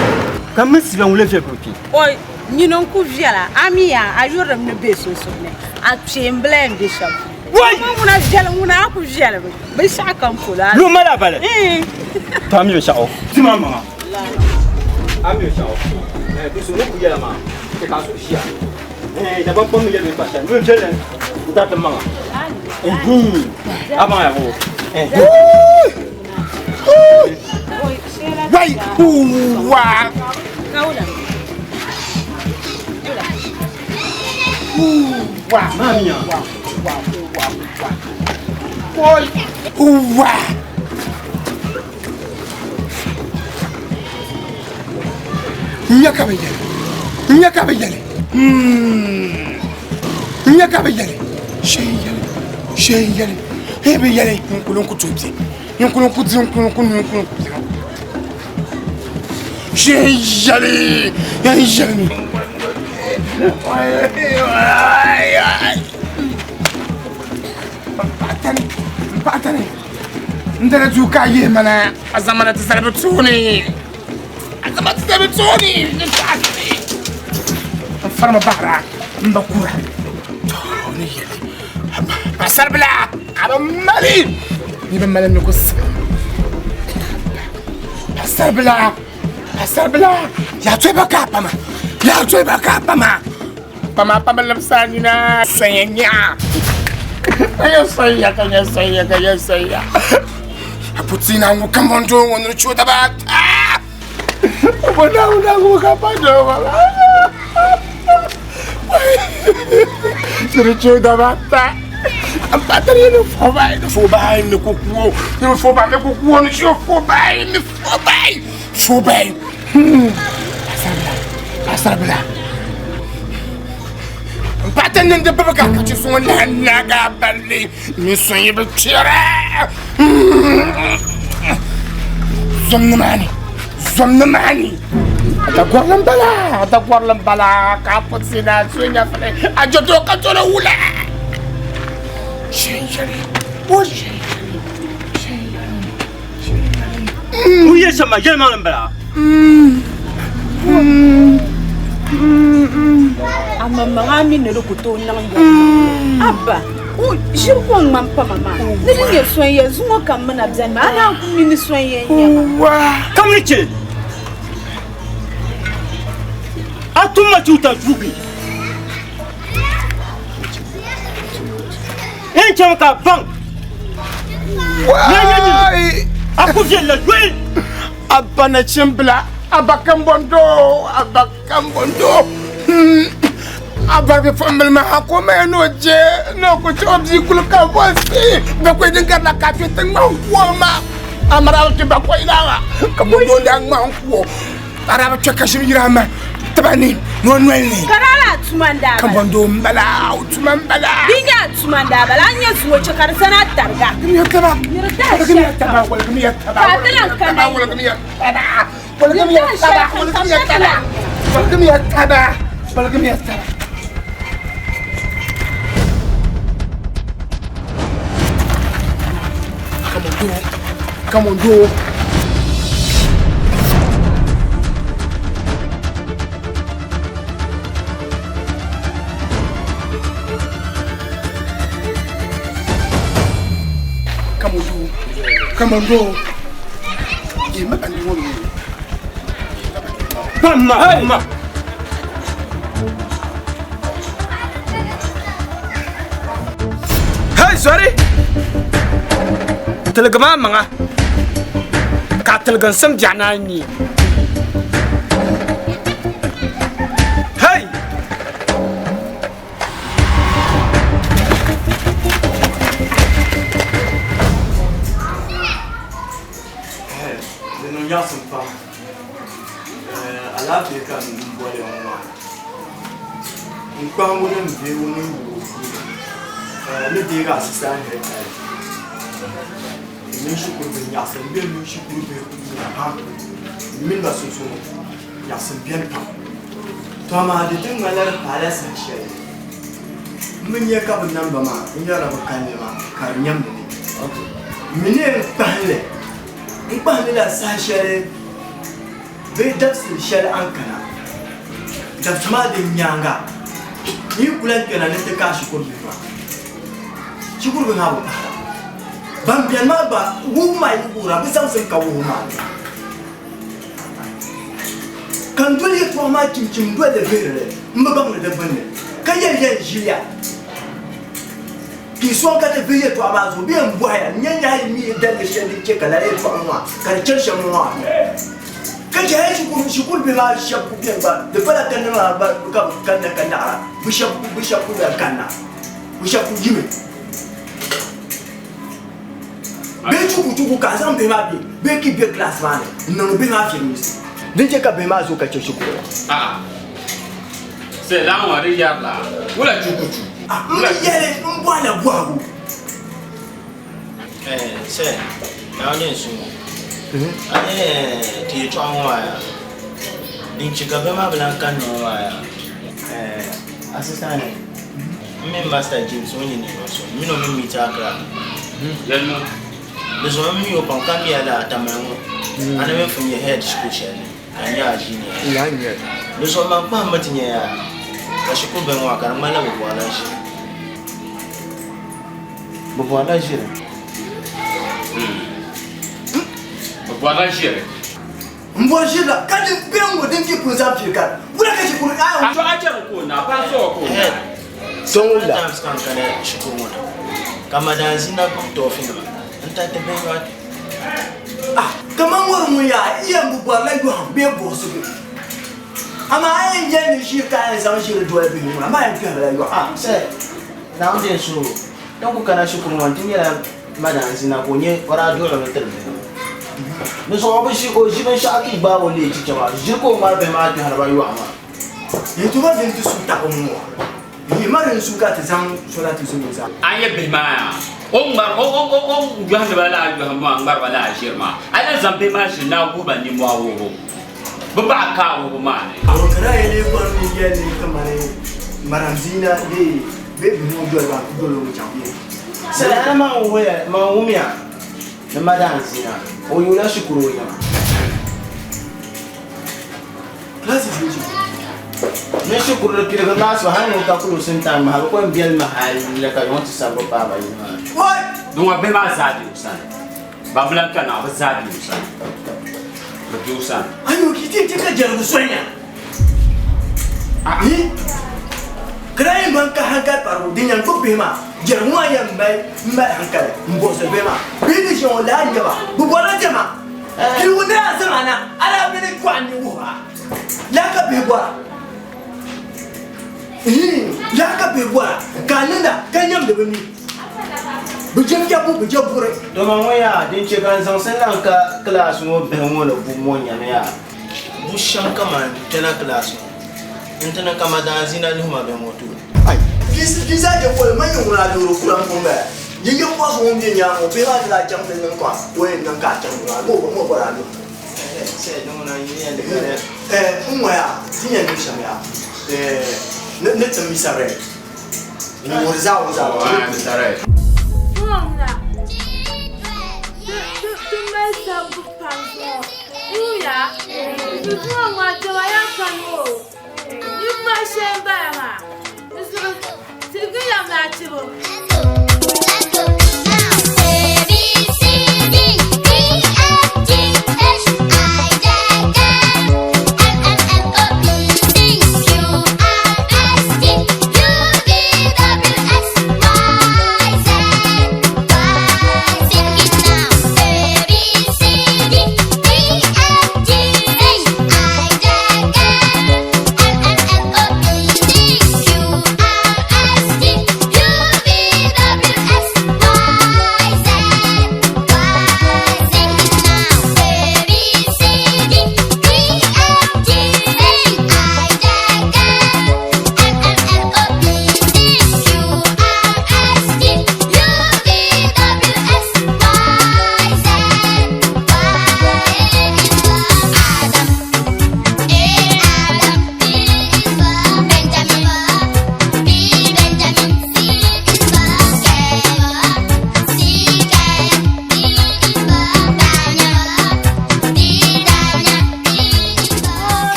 Ka min siba wuli viɛli pam kpe. Oi, nyini n ku viɛla, a mi yaa a yurilim ni be sunsuuni, a kpeen bila yɛn be shɛm. Wai! Ŋuna viɛli, ŋuna a ku viɛlimi. Binshɛɣu kam polo a. Lu mali a bali. Ii. To a mi binshɛɣu. Ti ma maŋa. A mi binshɛɣu. Eh, bi so ni ku yɛla maa, chɛ ka a suhu ʒiya. Eh, Dagbaŋ kpam mi yɛli bɛ kpa shɛli. Ni viɛlli n-tari ti maŋa. Ɛhii. A maŋa yaa ŋɔ. Ɛhii. Wai! Wa! Wa! Mami ya. Wa! Wa! Wa! Oi! Wa! N nya ka bɛ yɛli. N nya ka bɛ yɛli. N nya ka bɛ yɛli. Shee n yɛli. Shee n yɛli. Hee bɛ yɛli n kuli n ku tooi bɛ. N kuli n ku di n kuli n ku nyu n kuli n ku bɛ. Shee n yɛli. N yɛli mi. N paɣa tani. N dana duu ka a yihi mana a zaŋ mana ti zali bɛ tooni. A zaŋ ma ti zali bɛ tooni ni paɣa tani. N farimi bahira n ba kura. To ni yɛli paɣasaribila a bi mali ni bi mali ni ku siɣi. Paɣasaribila paɣasaribila yaa toyi ba ka a pama yaa toyi ba ka a pama. Pama pama labisa a nina sonya nyaa. Ka nyɛ sonya ka nyɛ sonya ka nyɛ sonya. A putina ŋɔ kambɔn doo ŋɔ ni chu daba ata. Bo na ŋɔ ŋɔ ka pa doo ŋɔ. Ni chu daba ata. N pa tari ni fo bai ni fo bai ni ku kuo ni fo bai ni ku kuo ni chu fo bai ni fo bai fo bai. Pasaribila pasaribila. N paɣa ti niŋdi bibiga ka chi suŋ lahi naagi a balli ni so yi bi kpɛra. Zom nimaani zom nimaani a dagɔrili m-bala a dagɔrili m-bala ka a puɣisi na so nyɛvili a je doo ka doli wula. Shee n-yɛli o shee n-yɛli shee n-yɛli shee n-yɛli. Ŋun yɛli shɛm maa yɛlimaŋli m-bala. A maŋmaŋa a mi ni di ku tooi niŋ yɛlimaŋli. Abba, o ʒiri ko ŋ-ŋmani pama maa. Ni di nyɛ sonya zuŋɔ kam mi na beni maa, a naan ku mi ni sonya n-nyɛ ma. Kam ni chɛ a tum ma chuuta zugi. N chɛmi ka a baŋ Wai! A ku viɛlli la yoli. Abba nachimbila, Abba kambɔndoo, Abba kambɔndoo. Abba bipuɣimbila maa ka o maya ni o je ni o ku chɛ o bia kuli ka bɔnsi bakɔi din garila ka a kpe ti ŋma n-ku o ma. Amara a bi kpe bakɔi la maa ka bɔndoo n-daa ŋma n-ku o. A daa bi kpe ka ʒim yiri a ma tiba ni ni o noli ni. Ka daa lahi tuma n-daa bala. Kambɔndoo m-bala, o tuma m-bala. Di nyɛ a tuma n-daa bala, a ni nyɛ zuŋɔ chɛ ka di zani a tariga. Waligimiya taba, waligimiya taba, waligimiya taba, Ka a ti lan kana yi. waligimiya taba, waligimiya taba, waligimiya taba, waligimiya taba, waligimiya taba. Kambɔndoo, kambɔndoo. Kambɔndoo, kambɔndoo. Ye ma bandi ŋɔ mi. Bamma, bamma. Hey, zɔri! Tiligi maa maŋa ka a tiliginsim biɛɣu naan yi. Hey! Di niŋ nyaɣisim pam. Alaafee ka n boli ŋɔ maa. N kpahimbu ni n vihigu ni n wuhibu puuni, n ni deegi assistant head title. N mini shikuru bihi nyaɣisim, m be m mini shikuru bihi puuni pam. M mini ba sunsuuni. Nyaɣisim beni pam. To amaa di ti ŋmanila di paala saha shɛli. M bi nya ka bɛ namba maa n yɛrila bɛ kalinli maa ka di nyamdi ni. M mi ni n kpahim li, n kpahim li la saha shɛli bee dabisili shɛli a ni kana. Dabisi maa din nyaaŋa, n yi ku lan kpɛna ni ti kaai shikuru bihi maa. Shikuru bihi maa bi pahira. Ban beni maa gba wuhibu maa yi wuhira, bɛ zaŋsim ka wuhibu maa ni. Ka n doli yɛtɔɣa maa chimchim doli li vihiri li, m bi baŋ ni di gbunni, ka yɛli ya n ʒiliya. Ka yi sɔŋ ka ti vihi yɛtɔɣa maa zuɣu bee m-bɔhi ya, N-nyɛ nyahi yi mi daliri shɛli din chɛ ka lala yɛtɔɣa ŋɔ maa ka di chani shɛm ŋɔ maa? Ka chɛ hali shikuru bihi maa shɛba ku beni gba, di pala kanna maa gba ka bɛ kanna ka naɣira, bɛ shɛba ku lan kanna, bɛ shɛba ku yimi. Bee chukuchuku ka a zaŋ bihi maa be bee ka i be class maa ni n-niŋdi bihi maa filimisi. Din chɛ ka bihi maa zooi ka chɛ shikuru la. A'a. Sɛ laa ŋɔ di yɛri la wula chukuchu. M bi yɛli m bɔhila bɔhigu. Sɛ, Naawuni n su ŋɔ. A ni ti yɛtɔɣa ŋɔ maa yaa, din chɛ ka bihi maa bi lan kanna ŋɔ maa yaa. Assistant head, m mini Master James ŋun nyɛ ninvuɣ so m mini o mi meet Accra. Di zuɣu m mi o pam ka mi a lala Tamale ŋɔ a ni mi pun nyɛ head shikuru shɛli ni ka n nyɛ a junior. Di zuɣu man kpahimmi ti nya yaa ka shikuru bihi ŋɔ maa ka di ŋmanila bɛ bɔrila ʒiri. Bɛ bɔrila ʒiri. Bɛ bɔrila ʒiri. M bɔri ʒiri la ka di bɛ ŋɔ din ti pun zaŋ pili ka wula ka shikuru a A tɔɣa chɛri ka o na, paɣa sɔɣi ka o na. Sɔŋ la. Times ka n kana shikuru ŋɔ na ka Madam Zina gbubi tɔɔfinima n-tariti bihi maa. Ah, kaman ŋɔri ŋun yaa yɛn bi bɔrila yɔhim bee buɣisigu, amaa a yɛn yɛli ni ʒiri ka a yɛn zaŋ ʒiri doli bihi ŋɔ, amaa a yɛn kpɛhirila yɔhim. Ah, sir, Naawuni din suhu, din ku kana shikuru ŋɔ ni ti nyɛla Madam Zina ka o nyɛ o daa duɣirimi tiri bihi ŋɔ. Di zuɣu o bi ʒi o ʒi binshɛɣu ka yi gbaai o leei chicha maa, ʒiri ka o ŋmari bihi maa kpɛhiri ba yɔɣu maa. Yi tuma din ti su tabi ŋɔ, yi ma din su ka ti zaŋ so na ti zali o zaa. A nya bihi maa yaa, o ni ŋmari o o o o ni yɔhindi ba lala yɔhimbu maa ŋmari ba lala ʒiri maa, a yi lahi zaŋ bihi maa ʒili ni a wuhi ba nimmɔhi wuhibu, bɛ baɣa kaai wuhibu maa ni. Awo ka daa yi lee bɔri ni yɛli ni kamani Madam Zina bee bee bihi ŋɔ doli ba doli o mi chaŋ bee? Sala man wuhiya man wumiya ni Madam Zina o yuula shikuru o yiŋa. Classes ni shikuru. Ni shikuru di piligi maa so hali ŋun ka closing time maa bɛ ko n-beli ma hali ka yuŋ ti sabigi paai ba yini maa. Di ŋɔ bihi maa zaa be o sani. Ban bi lahi kanna bɛ zaa be o sani. Bɛ be o sani. Ayo ki ti ti ka jɛrigu soli nya. Yi ka daa yɛn ban ka hankali parigu din yɛn gbubi bihi maa jɛrigu maa yɛn mali m-mali hankali m-buɣisiri bihi maa. Bihi ni ʒiya ŋɔ laa n-nyɛ ba bɛ bɔrila diɛma. Piligu ni daa zaŋ a na a daa bɛ ni kɔhi ni wuhi ba laa ka bihi bɔra. Laa ka bihi bɔra ka a niŋda ka nyamdi bɛ ni. Bɛ je fiɛbu, bɛ je buri. Tɔ ma ŋɔ yaa, din che ka n zaŋ si lan ka kilaasi ŋɔ bihi ŋɔ ni bubu ŋɔ nyami yaa, bu shɛm kaman kpɛna kilaasi ŋɔ nti niŋ ka madaan zina lihi ma bihi ŋɔ tooni. Ai, di zaa je polo, man yi ŋuna a loori kura m-pun bala. Yi yi bɔhisi ŋun be nyaaŋa ŋɔ, bihi maa ni daa chaŋ ti niŋ ka o yɛn niŋ ka a chaŋ ni maa, ŋɔ gba daa niŋ. N ŋɔ yaa, ti yɛn niŋ shɛm yaa, ni ti Misa Red. N wuhiri zaa o zaa. Misa Red. Ti mali sabbu pam zuɣu. N wuhiya, zuŋɔ ŋɔ diɛma yan kani o. Ninmɔhi shee m-bala maa. Di zuɣu tiliginya maa chibu. A B C D E F G H I J K L M N O P Q R S T U V W X Y Z Y. Sing it now. A B C D E F G H I J K L M N O P Q R S T U V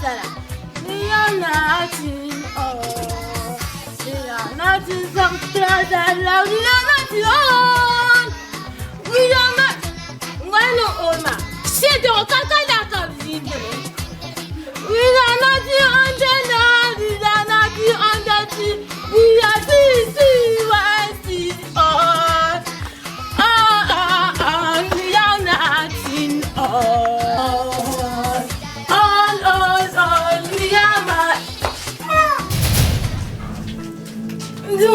sana. We are nothing on. We are nothing some trouser love. We are nothing on. We are not. Ngwano oma. Shit, kaka la kabzini. We are nothing on the night. We are nothing on the tree. We are C C Y C on. Ah ah ah. We are nothing on. On on on. We are my. Ndi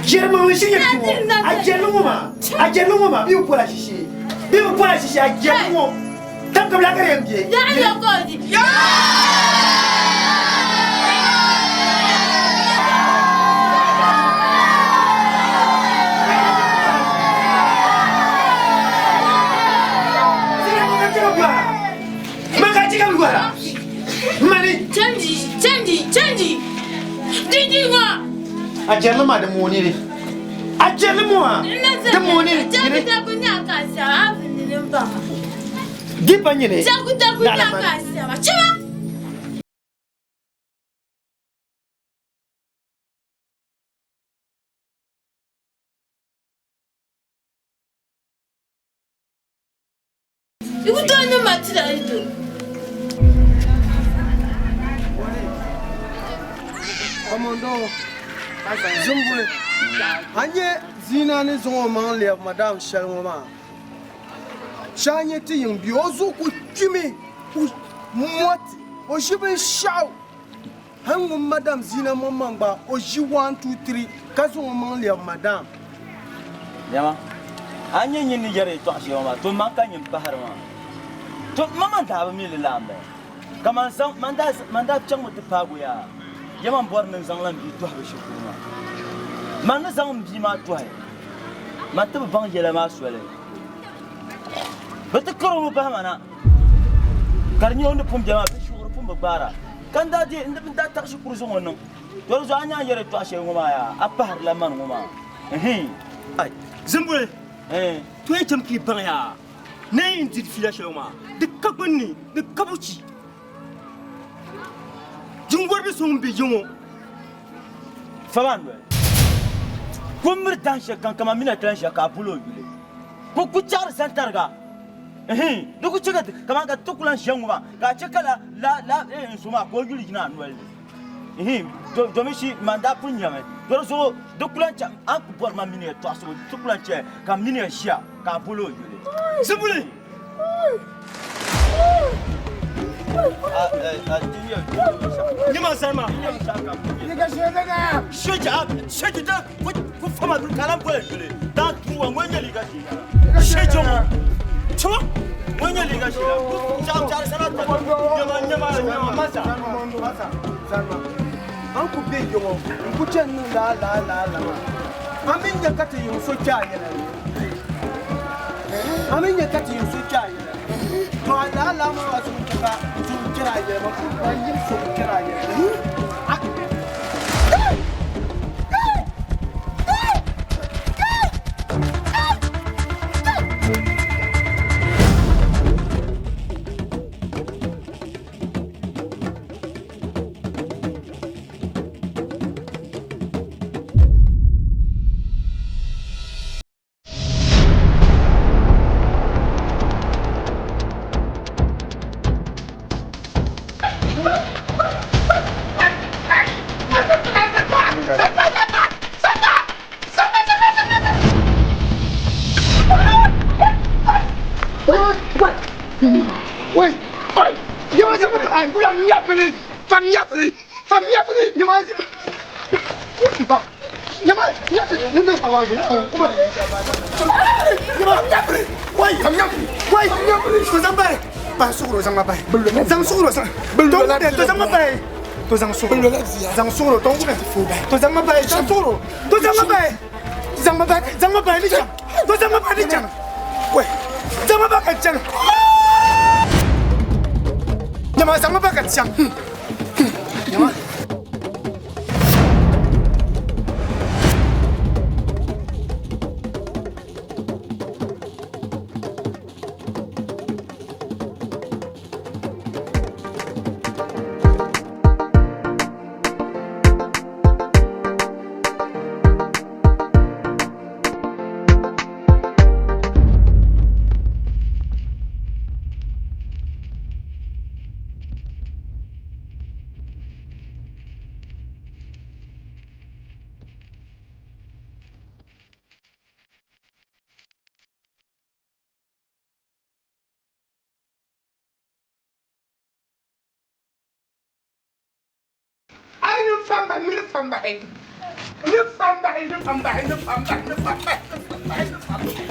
Jɛri maŋli shiri nyɛ bia ŋɔ. A jɛrili ŋɔ maa, a jɛrili ŋɔ maa, bɛ bi pola shishee. Bɛ bi pola shishee, a jɛrili ŋɔ. Tam kabila ka di yɛn bɛ. Chanji, chanji, chanji. Didi ŋɔ. A jɛrili maa di mooni li. A jɛrili maa di mooni li. Jagu jagu nya ka sɛma, a bi nini baŋa. Di pa nyini. Jagu jagu nya ka sɛma, chima. Iku to ni ma tira ito. Kamondo Zimbuli a nyɛ zina ni zaŋ o maŋ lɛbi madam shɛli ŋɔ maa shee a nyɛ ti yiŋ bia o zuɣu ku kpimi ku mɔti o ʒi binshɛɣu hali ŋun madam zina maŋmaŋ gba o ʒi 1 2 3 ka zaŋ o maŋ lɛbi madam. Nyama, a ni nyɛ nyin ni yɛri yɛtɔɣ shɛli ŋɔ maa, to man ka nyin pahiri maa. To ma man daa bi mi li la m-bala. Ka man zaŋ, man daa, man daa chaŋmi ti paag o yaa, ya man bɔri ni n zaŋla m bia tɔhi bɛ shikuru maa. Man ni zaŋ m bia maa tɔhi, man ti bi baŋ yɛla maa soli. Bɛ ti kar o mi bahi ma na, ka di nyɛ o ni pun be maa, bɛ shuɣuri pun bi gbaara. Ka n daa deei, n daa taɣi shikuru zaŋ o niŋ. To di zuɣu a ni a yɛri yɛtɔɣ shɛli ŋɔ maa yaa, a pahirila mani ŋɔ maa. Ɛhɛn. Ai, Zimbuli, to yi cham ka yi baŋ yaa ni yi diri fiila shɛli ŋɔ maa, di ka gbunni, di ka buchi. Jingɔribi so ŋun be ya ŋɔ Fama noli. Ku miri dahin shɛli kam kaman mina ti lan ʒiya ka a bol o yuli. Ku ku chaɣiri santariga. Ɛhɛn, di ku chɛ ka kaman ka ti ku lan ʒiya ŋɔ maa, ka a chɛ ka la la la n so maa ka o yuli yina a noli ni. Ɛhɛn, domin shi man daa pun nyami. To di zuɣu di ku lan chɛ a ni ku bɔri ma mini ya tɔɣisibu, di ku lan chɛ ka m mini ya ʒiya ka a bol o yuli. Zibuli! Nyama zalima. Sheji da ku fama dun kalan bol yuli. Da tuwa ŋɔ nyɛ liiga shee. Sheji ŋɔ. Chuma ŋɔ nyɛ liiga shee. Ku chaɣ chaɣ sana ta. Nyama nyama nyama masa. Masa zalima. An ku be yiŋɔ n ku chani niŋ laa laa laa la maa. A mi nya ka ti yiŋ so kpe a yɛla ni. A mi nya ka ti yiŋ so kpe a yɛla ni. To a laa laa maa zuɣu n-chɛ ka so kpɛri a yɛla maa. A yiŋ so bi kpɛri a yɛla ni. Ni pambahi, ni pambahi, ni pambahi, ni pambahi, ni pambahi, ni pambahi.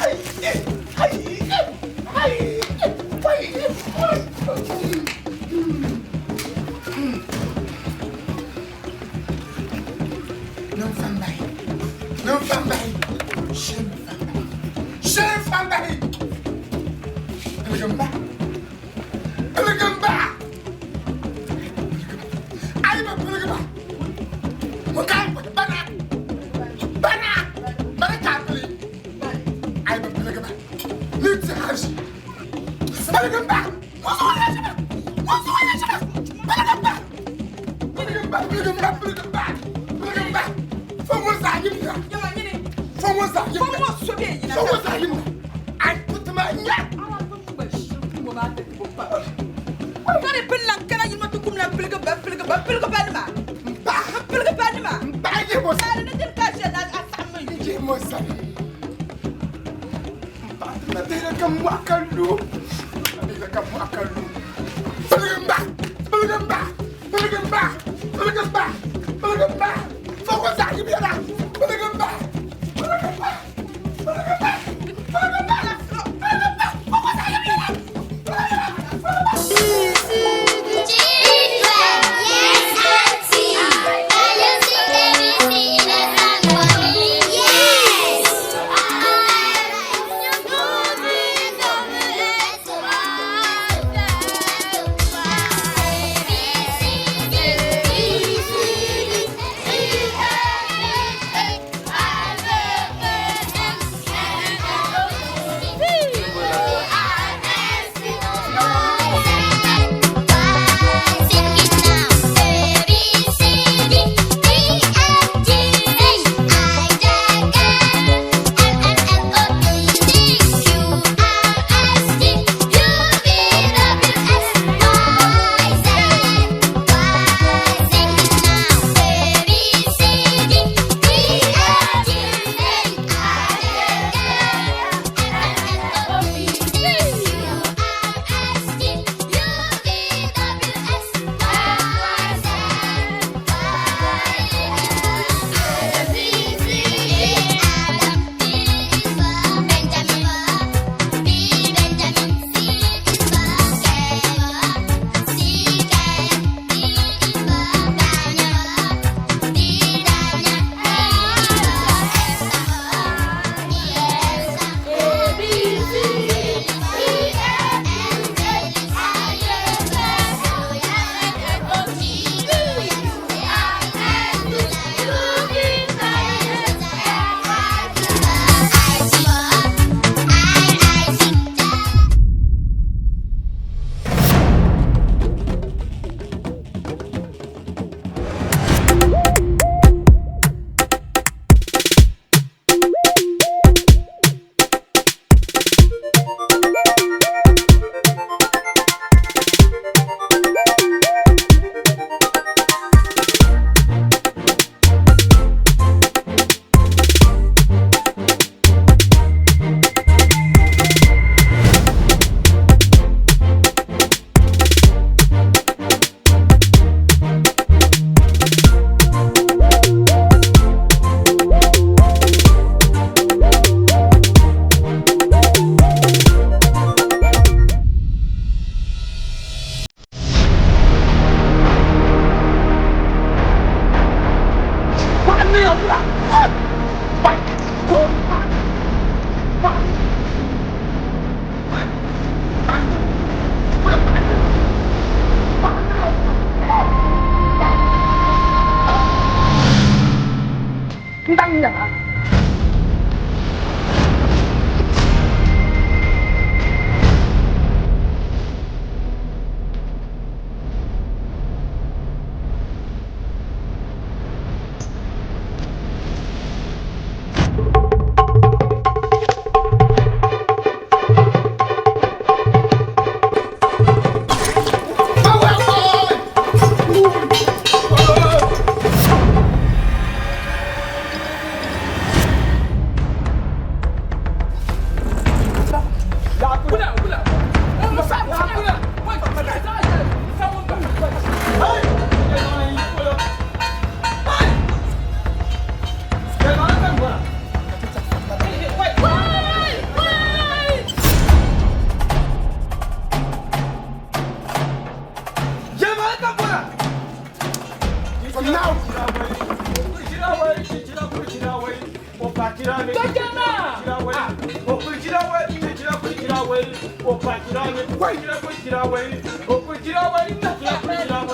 Ai, ai, ai, ai, ai. Niŋ fambahi, niŋ fambahi, shem fambahi, shem fambahi. Piligimba, piligimba. Ayi ba piligimba. Ŋun ka bana, bana, bana ka pili. Ayi ba piligimba. Ni ti haji. Piligimba. Ŋun zuɣu ya shiba, ŋun zuɣu ya shiba. Piligimba. Piligimba, piligimba, piligimba. Piligimba. Fo ŋun zaa yim na. Fo ŋun zaa yim na. Fo ŋun zaa yim na. Ayi puti ma nya. Kari pili lan kana yilima ti kum lan piligi ba piligi ba piligi ba nima. N piligi ba nima. N paɣa yihi mo sani. Ni dini ka ʒiya na a saɣim mi. N yihi mo sani. N paɣa ti ma bihira ka mɔɣu ka lu. Bihira ka mɔɣu ka lu. Piligimba, piligimba, piligimba, piligimba, piligimba. Fo ŋun zaa yim yɛla. Piligimba, piligimba, piligimba, piligimba, piligimba. Fo ŋun zaa yim yɛla. Children, yes, auntie. Can you sing ABC in a song for me? Yes.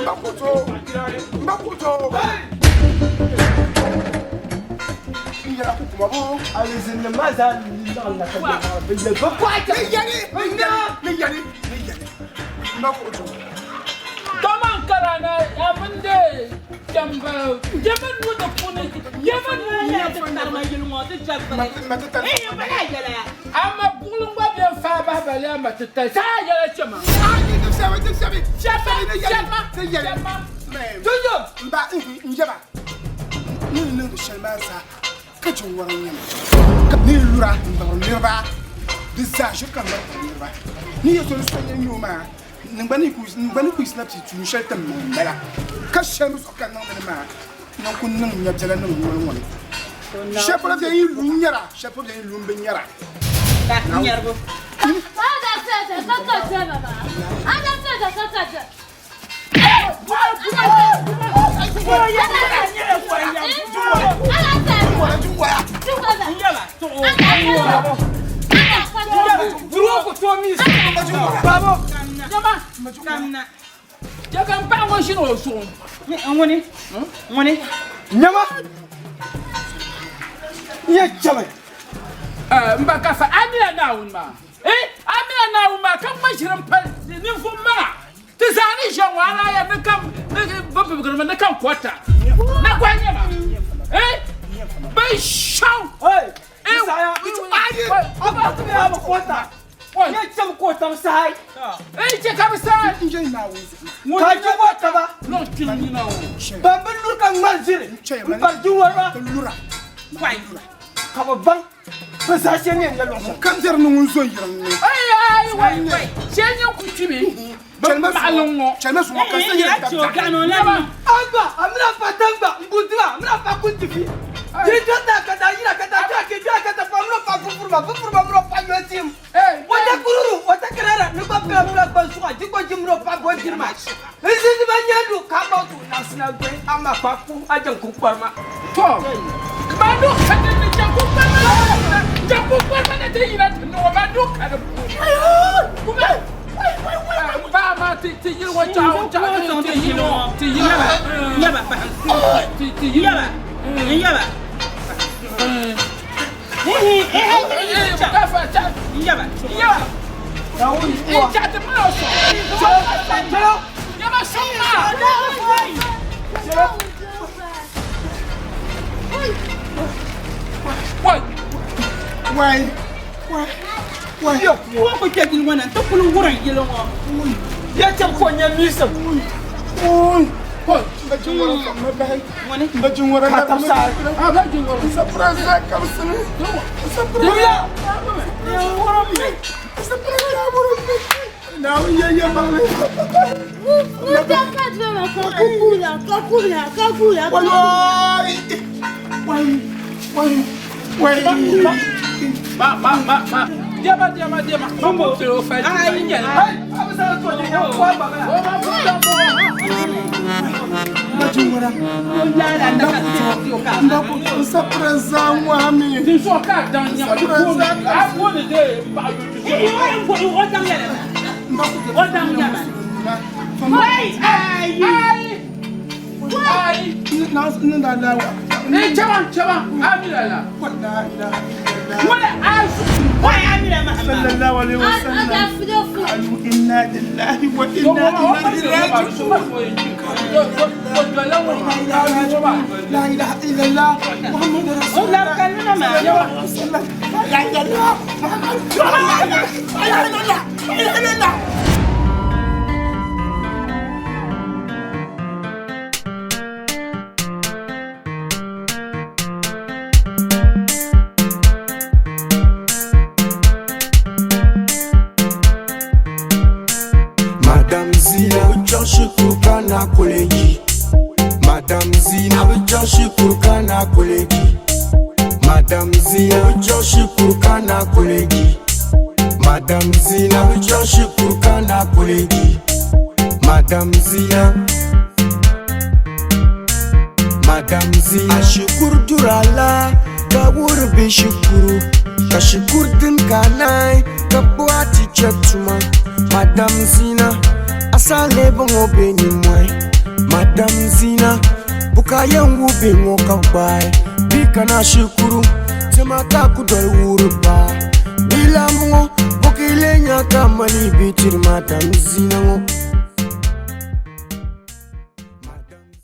Mbakuto. Mbakuto. N yɛra ku kuma bo. Alizin maa zaa laɣim na ka bɛ yɛli bɛ kɔɣa Ni yɛli, ni yɛli, ni yɛli, ni yɛli. Mbakuto. Kaman karana abin da jamba jama nu da kuni jama nu ya ti tarima yili ŋɔ ti chɛbiri ee bala yɛla amma buɣulin gba bɛ fa bahi bali ama ti tali saa yɛla chɛma Ayi, ti sɛbi, ti sɛbi. Chɛma, Ni yɛli, chɛma, ti yɛli. chɛma. Jojo. Mba, n yɛba. Ni ni niŋdi shɛli maa zaa ka jinwari n nyɛma. Ka ni lura n baŋri niriba di zaa ʒiri ka n bari niriba. Ni yɛ so ni so yɛn nyɛ o maa n gba ni ku yiɣisina ti tuun shɛli ti niŋ n bala ka shɛli mi zuɣu ka n niŋdi li maa n ku niŋ nya biɛla niŋ noli ŋɔ ni. Shɛli polo bɛ yi lu n nyɛra shɛli polo bɛ yi lu n bi nyɛra. Ka nyɛribu. Jɛ ka n paɣa ŋɔ ʒini o zuɣu. Ŋuni ŋuni. Nyama. N yɛ chɛmi. N ba ka fa a mila Naawuni maa eh a mila Naawuni maa ka ŋma ʒiri m pali ninvuɣ maŋa ti zaa ni ʒe ŋɔ a daa yɛli ni kam ni bi bibigirimi ni kam kɔta na gɔhi nyɛma eh binshɛɣu Ayi, a ba ti mi a bi kɔta. Nyɛ chɛmi ka o tam sahi. Eh chɛ ka bi sahi. Ka jinwari taba. Ban bi luri ka ŋmani ʒiri n pari jinwariba. Ka bi baŋ bi zaa shɛli ni yɛn nyɛ luɣu shɛli. Ka biɛri ni ŋun zo n-yirim ni. Ai ai wai wai shɛli nyɛ ku kpimi bi maɣali ŋɔ. Chɛlima zuɣu ka sa yɛn tabi Agba, a mina fa tangba, n budiba, a mina fa kuntifi. Di do ta ka taa yina ka taa kpɛ ke kpɛ ka taa fa mino fa fufuriba, fufuriba mino fa yɔtim. Wata kururu, wata kirara, ni gba pila pila gba suɣa, di gba ji mino fa bo dirima. N zindiba nyandu ka ba tu nafsina gbe, ama kpa ku a jaŋ ku kparima. To, ba do ka di ni jaŋ ku kparima na, jaŋ ku kparima na ti yina ti niŋ o, ba do ka di puuni. Kuma, ba ma ti ti yili ŋɔ chaɣ chaɣ ti yili ŋɔ ti yili ŋɔ. Nyaba ti ti yili nyaba nyaba. Nyaba nyaba. Chaɣ ti mali o sɔŋ. Nyaba sɔŋ maa. Wai. Wai. Wai. Wai. Wo ku kpɛ yili ŋɔ na n ti kuli wurim yili ŋɔ. Ya chɛm ka o nya miisim. Ba jinwari fam ma bahi. Ba jinwari Ka tab sahi. A ba jinwari. N sapira zaa kabisimi. N sapira. Dubila. N sapira zaa wurim mi. Naawuni yɛ yɛ maŋli. Wai. Wai. Wai. Wai. Ba ba ba ba. Diɛma diɛma diɛma. Ma mo tiri o fa. Ayi nyɛla. Hey, a bi sara to ni ya kɔ ba O ma bu ta bo. Ba jinwara. N sapira zaa ŋɔhimi. Ti sɔn ka dan nyama. Di ko mi. A ko ni de paɣa yu ti sɔn. O daŋ yɛla. O daŋ nyama. Wai ayi. Ayi. N daa daa wa. Ni chɛma chɛma a mi la la. Wala a su. Wai amina ma. Sallallahu alaihi wasallam. Qalu inna lillahi wa inna ilaihi raji'un. La ilaha illallah Muhammad rasulullah. Sallallahu alaihi wasallam. La ilaha illallah Muhammad rasulullah. La ilaha illallah. La ilaha illallah. Madam Zina bi chaŋ shikuru ka na koleji Madam Zina bi chaŋ shikuru ka na koleji Madam Zina bi chaŋ shikuru ka na koleji Madam Zina bi chaŋ shikuru ka na koleji Madam Zina Madam Zina A shikuru duri ala ka wuhiri bihi shikuru Ka shikuru din ka naai ka kpuɣi a ti chɛ tuma. Madam Zina, a saa leebu ŋɔ be nimmɔhi. Madam Zina, buka yɛn wuhi bihi ŋɔ ka bɛ gbaai. Bia kana shikuru, diɛma ka a ku doli wuhiri ba. Bia laamba ŋɔ, buka yi lee nya ka mali bi tiri Madam Zina ŋɔ.